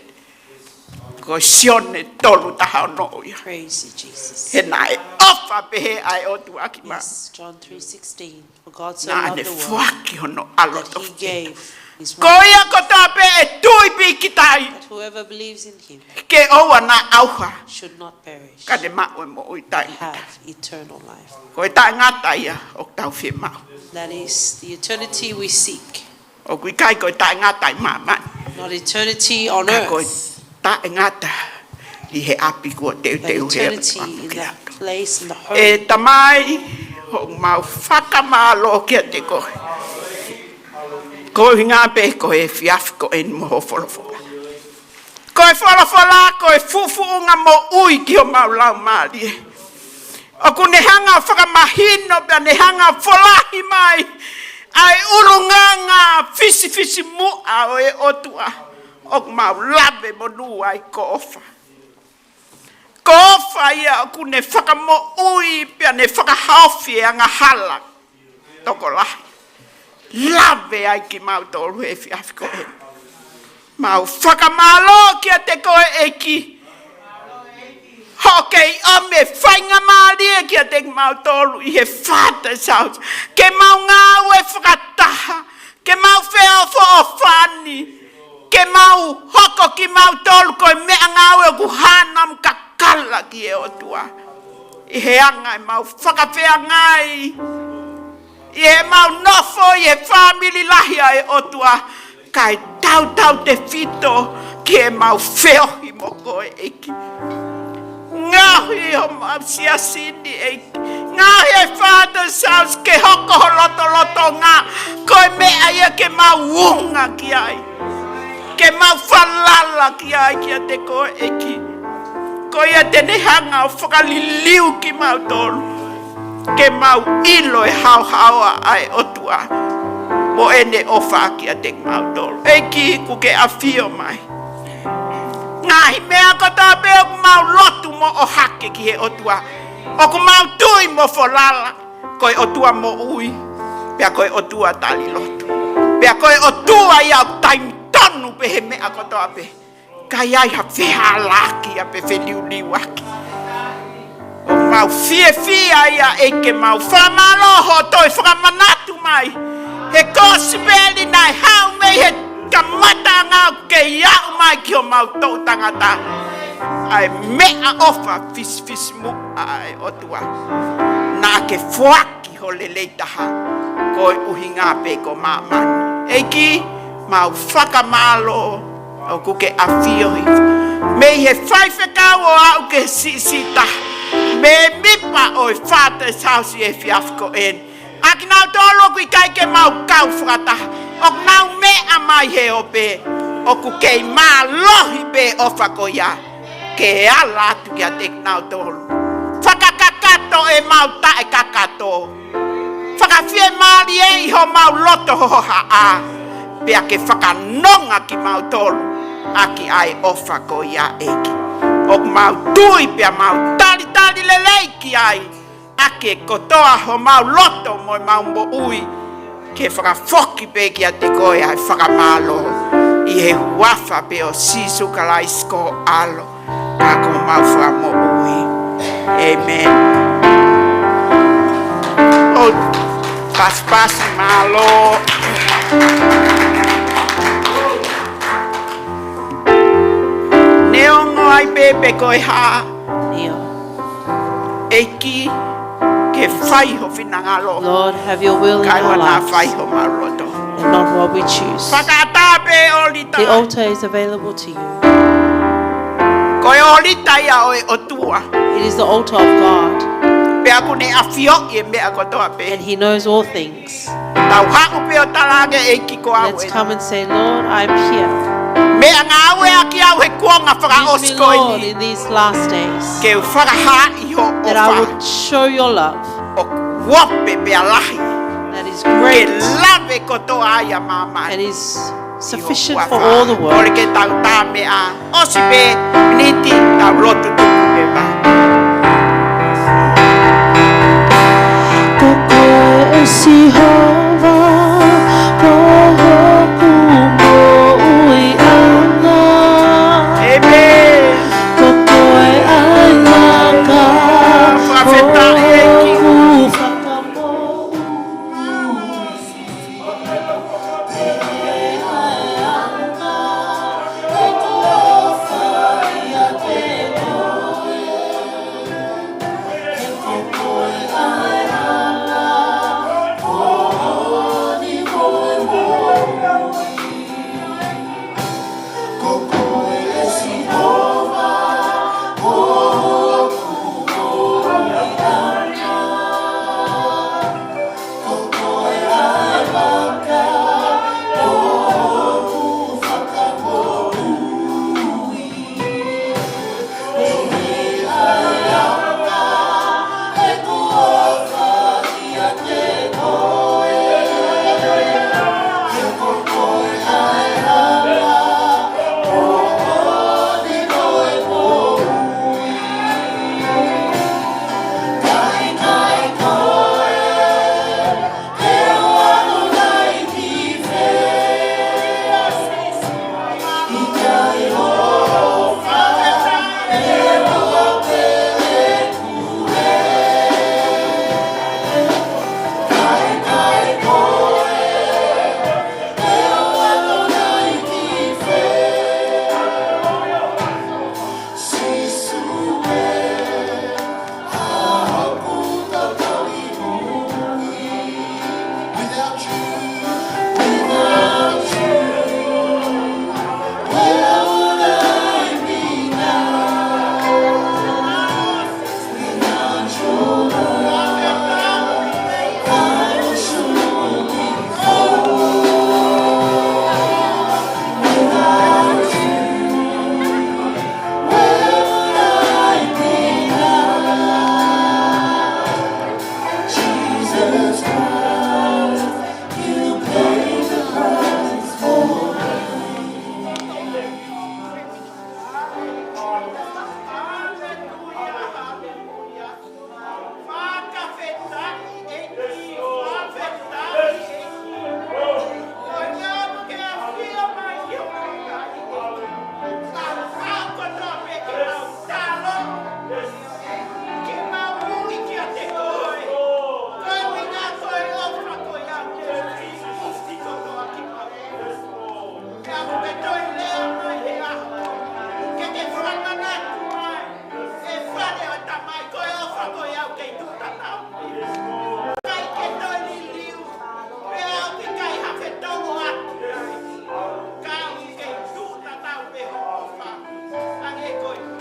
Ko Sione tolu taha ono ia. Praise you, Jesus. He naʻe ʻofa pehē ʻa e ʻOtua ki māmani. Yes, John three sixteen. For God so loved the world, naʻa ne foaki hono ʻAlo tofu pē. That he gave his one. Ko ia kotoa pē ʻe tui pīkitai. That whoever believes in him, ke ʻoua naʻa ʻauha, should not perish, ka ne maʻu e moʻui taʻengata. Have eternal life. Ko e taʻengata ia ʻoku tau fiemaʻu. That is the eternity we seek. ʻOku ʻikai ko e taʻengata ʻi māmani. Not eternity on earth. Ka ko e taʻengata ʻi he ʻapi kuo teuteu he ʻOtua ki lalo. But eternity in that place, in the home. ʻE Tamai, ʻoku mau fakamālō kiate koe. Ko e ʻuhinga pē ko e efiafi ko eni mo hoʻo folofola. Ko e folofola, ko e fuʻufuʻunga moʻui ki homau laumālie. ʻOku ne hanga ʻo fakamahino pea ne hanga ʻo folahi mai ʻa e ʻulungaanga fisifisimuʻa ʻo e ʻOtua ʻoku mau lave monū ai ko ʻofa. Ko ʻofa ia ʻoku ne fakamoʻui pea ne fakahaofi e angahala tokolahi. Lave ai kimautolu he efiafi ko eni. Mau fakamālō kiate koe ʻEiki. Hoʻo kei ʻomi e faingamālie kiate kimautolu ʻi he Father's House. Ke mau ngāue fakataha. Ke mau feʻofoʻofani. Ke mau hoko kimautolu ko e meʻangāue ʻoku hana mo kakala ki he ʻOtua. ʻI he anga ʻemau fakafeangai. ʻI heʻemau nofo ʻi he fāmili lahi ʻa e ʻOtua. Kae tautautefito ki heʻemau feohi mo koe ʻEiki. Ngaohi homau siasi ni ʻEiki. Ngaohi e Father's House ke hoko ho lotolotonga ko e meʻa ia ke mau unga ki ai. Ke mau falala ki ai kiate koe ʻEiki. Ko ia te ne hanga ʻo fakaliliu kimautolu. Ke mau ʻilo e haohaoa ʻa e ʻOtua. Mo ʻene ʻofa kiate kimautolu. ʻEiki ʻoku ke ʻafio mai. Ngaahi meʻa kotoa pē ʻoku mau lotu mo ʻohake ki he ʻOtua. ʻOku mau tui mo falala. Ko e ʻOtua moʻui. Pea ko e ʻOtua tali lotu. Pea ko e ʻOtua ia ʻoku taimi tonu pē he meʻa kotoa pē. Ka ʻi ai ha fehālaaki ʻa pe feliuliuaki. ʻOku mau fiefia ia ʻEiki ke mau fakamālō hoʻo toe fakamanatu mai. He kosipeli naʻe haʻu mei he kamataʻanga ʻoku kei aʻu mai ki homau toʻu tangata. ʻA e meʻaʻofa fisifisimuʻa ʻa e ʻOtua. Naʻa ke foaki ki ho lelei taha, ko e ʻuhinga pē ko māmani. ʻEiki, mau fakamālō, ʻoku ke ʻafioʻi. Mei he faifekau ʻo aʻu ki he siʻisiʻi taha. Mēmipa ʻo e Father's House ʻi he efiafi ko eni. ʻA kinautolu ʻoku ʻikai ke mau kau fakataha. ʻOku nau meʻa mai he ope. ʻOku kei mālohi pē ʻofa ko ia. Ke ala atu kiate kinautolu. Fakakakato ʻemau taʻekakato. Fakafiemālieʻi homau loto hohaʻa. Pea ke fakanonga kimautolu. ʻAki ʻa e ʻofa ko ia ʻEiki. ʻOku mau tui pea mau talitali lelei ki ai. ʻAki kotoa homau loto mo ʻemau moʻui. Ke fakafoki pē kiate koe ʻa e fakamālō. ʻI he huafa pē ʻo Sīsū Kalaisi ko ho ʻAlo. Ka ko homau Fakamoʻui. ʻĒmeni. ʻO pasipasi mālō. Neongo ai pē pe ko e hā. ʻIo. ʻEiki, ke fai ho finangalo. Lord, have your will in our lives. Kae ʻoua naʻa fai homau loto. And not what we choose. Fakaʻatā pē ʻolita. The altar is available to you. Ko e ʻolita ia ʻo e ʻOtua. It is the altar of God. Pea ʻoku ne ʻafioʻi e meʻa kotoa pē. And he knows all things. Tau haʻu pē ʻo talaange ʻEiki ko au eni. Let's come and say, "Lord, I'm here. Meʻangāueʻaki au he kuonga fakaʻosi ko eni. Use me, Lord, in these last days. Ke u fakahaaʻi ho ʻofa. That I would show your love. ʻOku ope pea lahi. That is great. Ke lave kotoa ai ʻa māmani. And is sufficient for all the world." Kole ke tau tā meʻa. ʻOsi pē miniti tau lotu tuku pē pā. Ko koe ʻe Sihova, ko hoku moʻuiʻanga. ʻĒmeni. Ko koe ʻa e laka. Fakafetaʻi ʻEiki. Hoku fakamoʻui.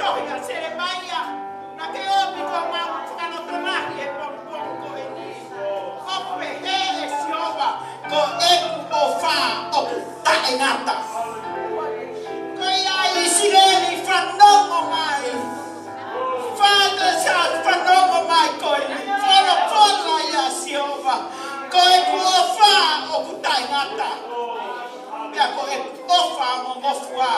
Ko ia Selemaia, naʻa ke ʻomi ko ʻemau fakalotolahi he pongipongi ko eni. ʻOku pehē ʻe Sihova, ko ʻeku ʻofa ʻoku taʻengata. Ko ia ʻIsileli fanongo mai. Father Church fanongo mai ko eni. Folofola ia Sihova, ko ʻeku ʻofa ʻoku taʻengata. Pea ko ʻeku ʻofa mongofua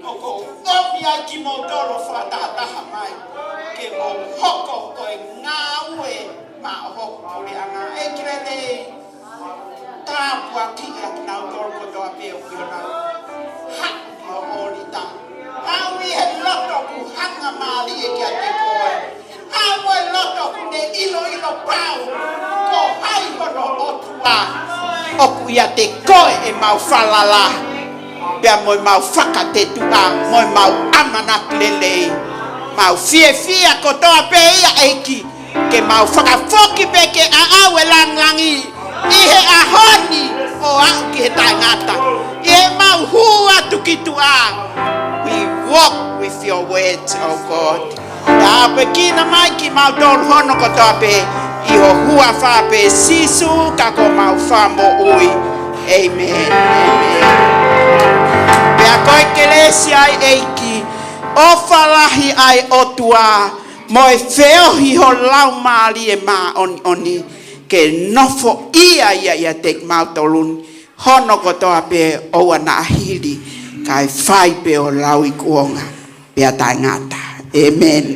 ʻoku ou ʻomi ai kimoutolu fakatahataha mai ke mou hoko ko e ngāue maʻa hoku puleʻanga. ʻEiki lelei, tāpuakiʻi ʻa kinautolu kotoa pē ʻoku nau haʻu ki ho ʻōlita. Haʻu ʻi he loto ʻoku hangamālie kiate koe. Haʻu ʻi he loto ʻoku ne ʻiloʻilo pau ko hai hono ʻOtua. ʻOku ʻiate koe ʻemau falala, pea mo ʻemau fakatetuʻa, mo ʻemau ʻamanaki lelei. Mau fiefia kotoa pē ia ʻEiki, ke mau fakafoki pē ke ʻaʻau e langilangi ʻi he ʻaho ni ʻo aʻu ki he taʻengata. ʻI heʻemau hū atu ki tuʻa. We walk with your word, oh God. Tāpuekina mai kimautolu hono kotoa pē ʻi ho huafa pē Sīsū ka ko homau Fakamoʻui. ʻĒmeni. ʻĒmeni. Pea ko e kelesi ʻa e ʻEiki, ʻofa lahi ʻa e ʻOtua, mo e feohi ho Laumālie Māʻoniʻoni, ke nofoʻia ia ʻiate kimautolu ni hono kotoa pē ʻoua naʻa hili, kae fai pē ʻo lauikuonga pea taʻengata. ʻĒmeni.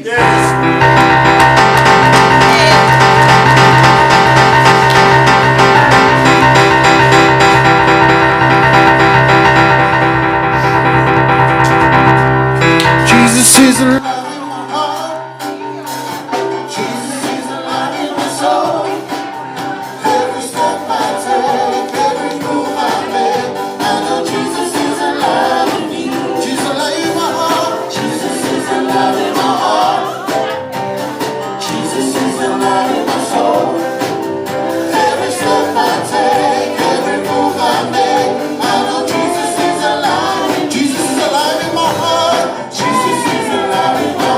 Jesus is alive in my heart. Jesus is alive in my soul. Every step I take, every move I make, I know Jesus is alive in me. Jesus alive in my heart. Jesus is alive in my heart. Jesus is alive in my soul. Every step I take, every move I make, I know Jesus is alive. Jesus is alive in my heart. Jesus is alive in my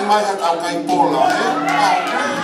Mai ha kau kai pola, ē? Ā,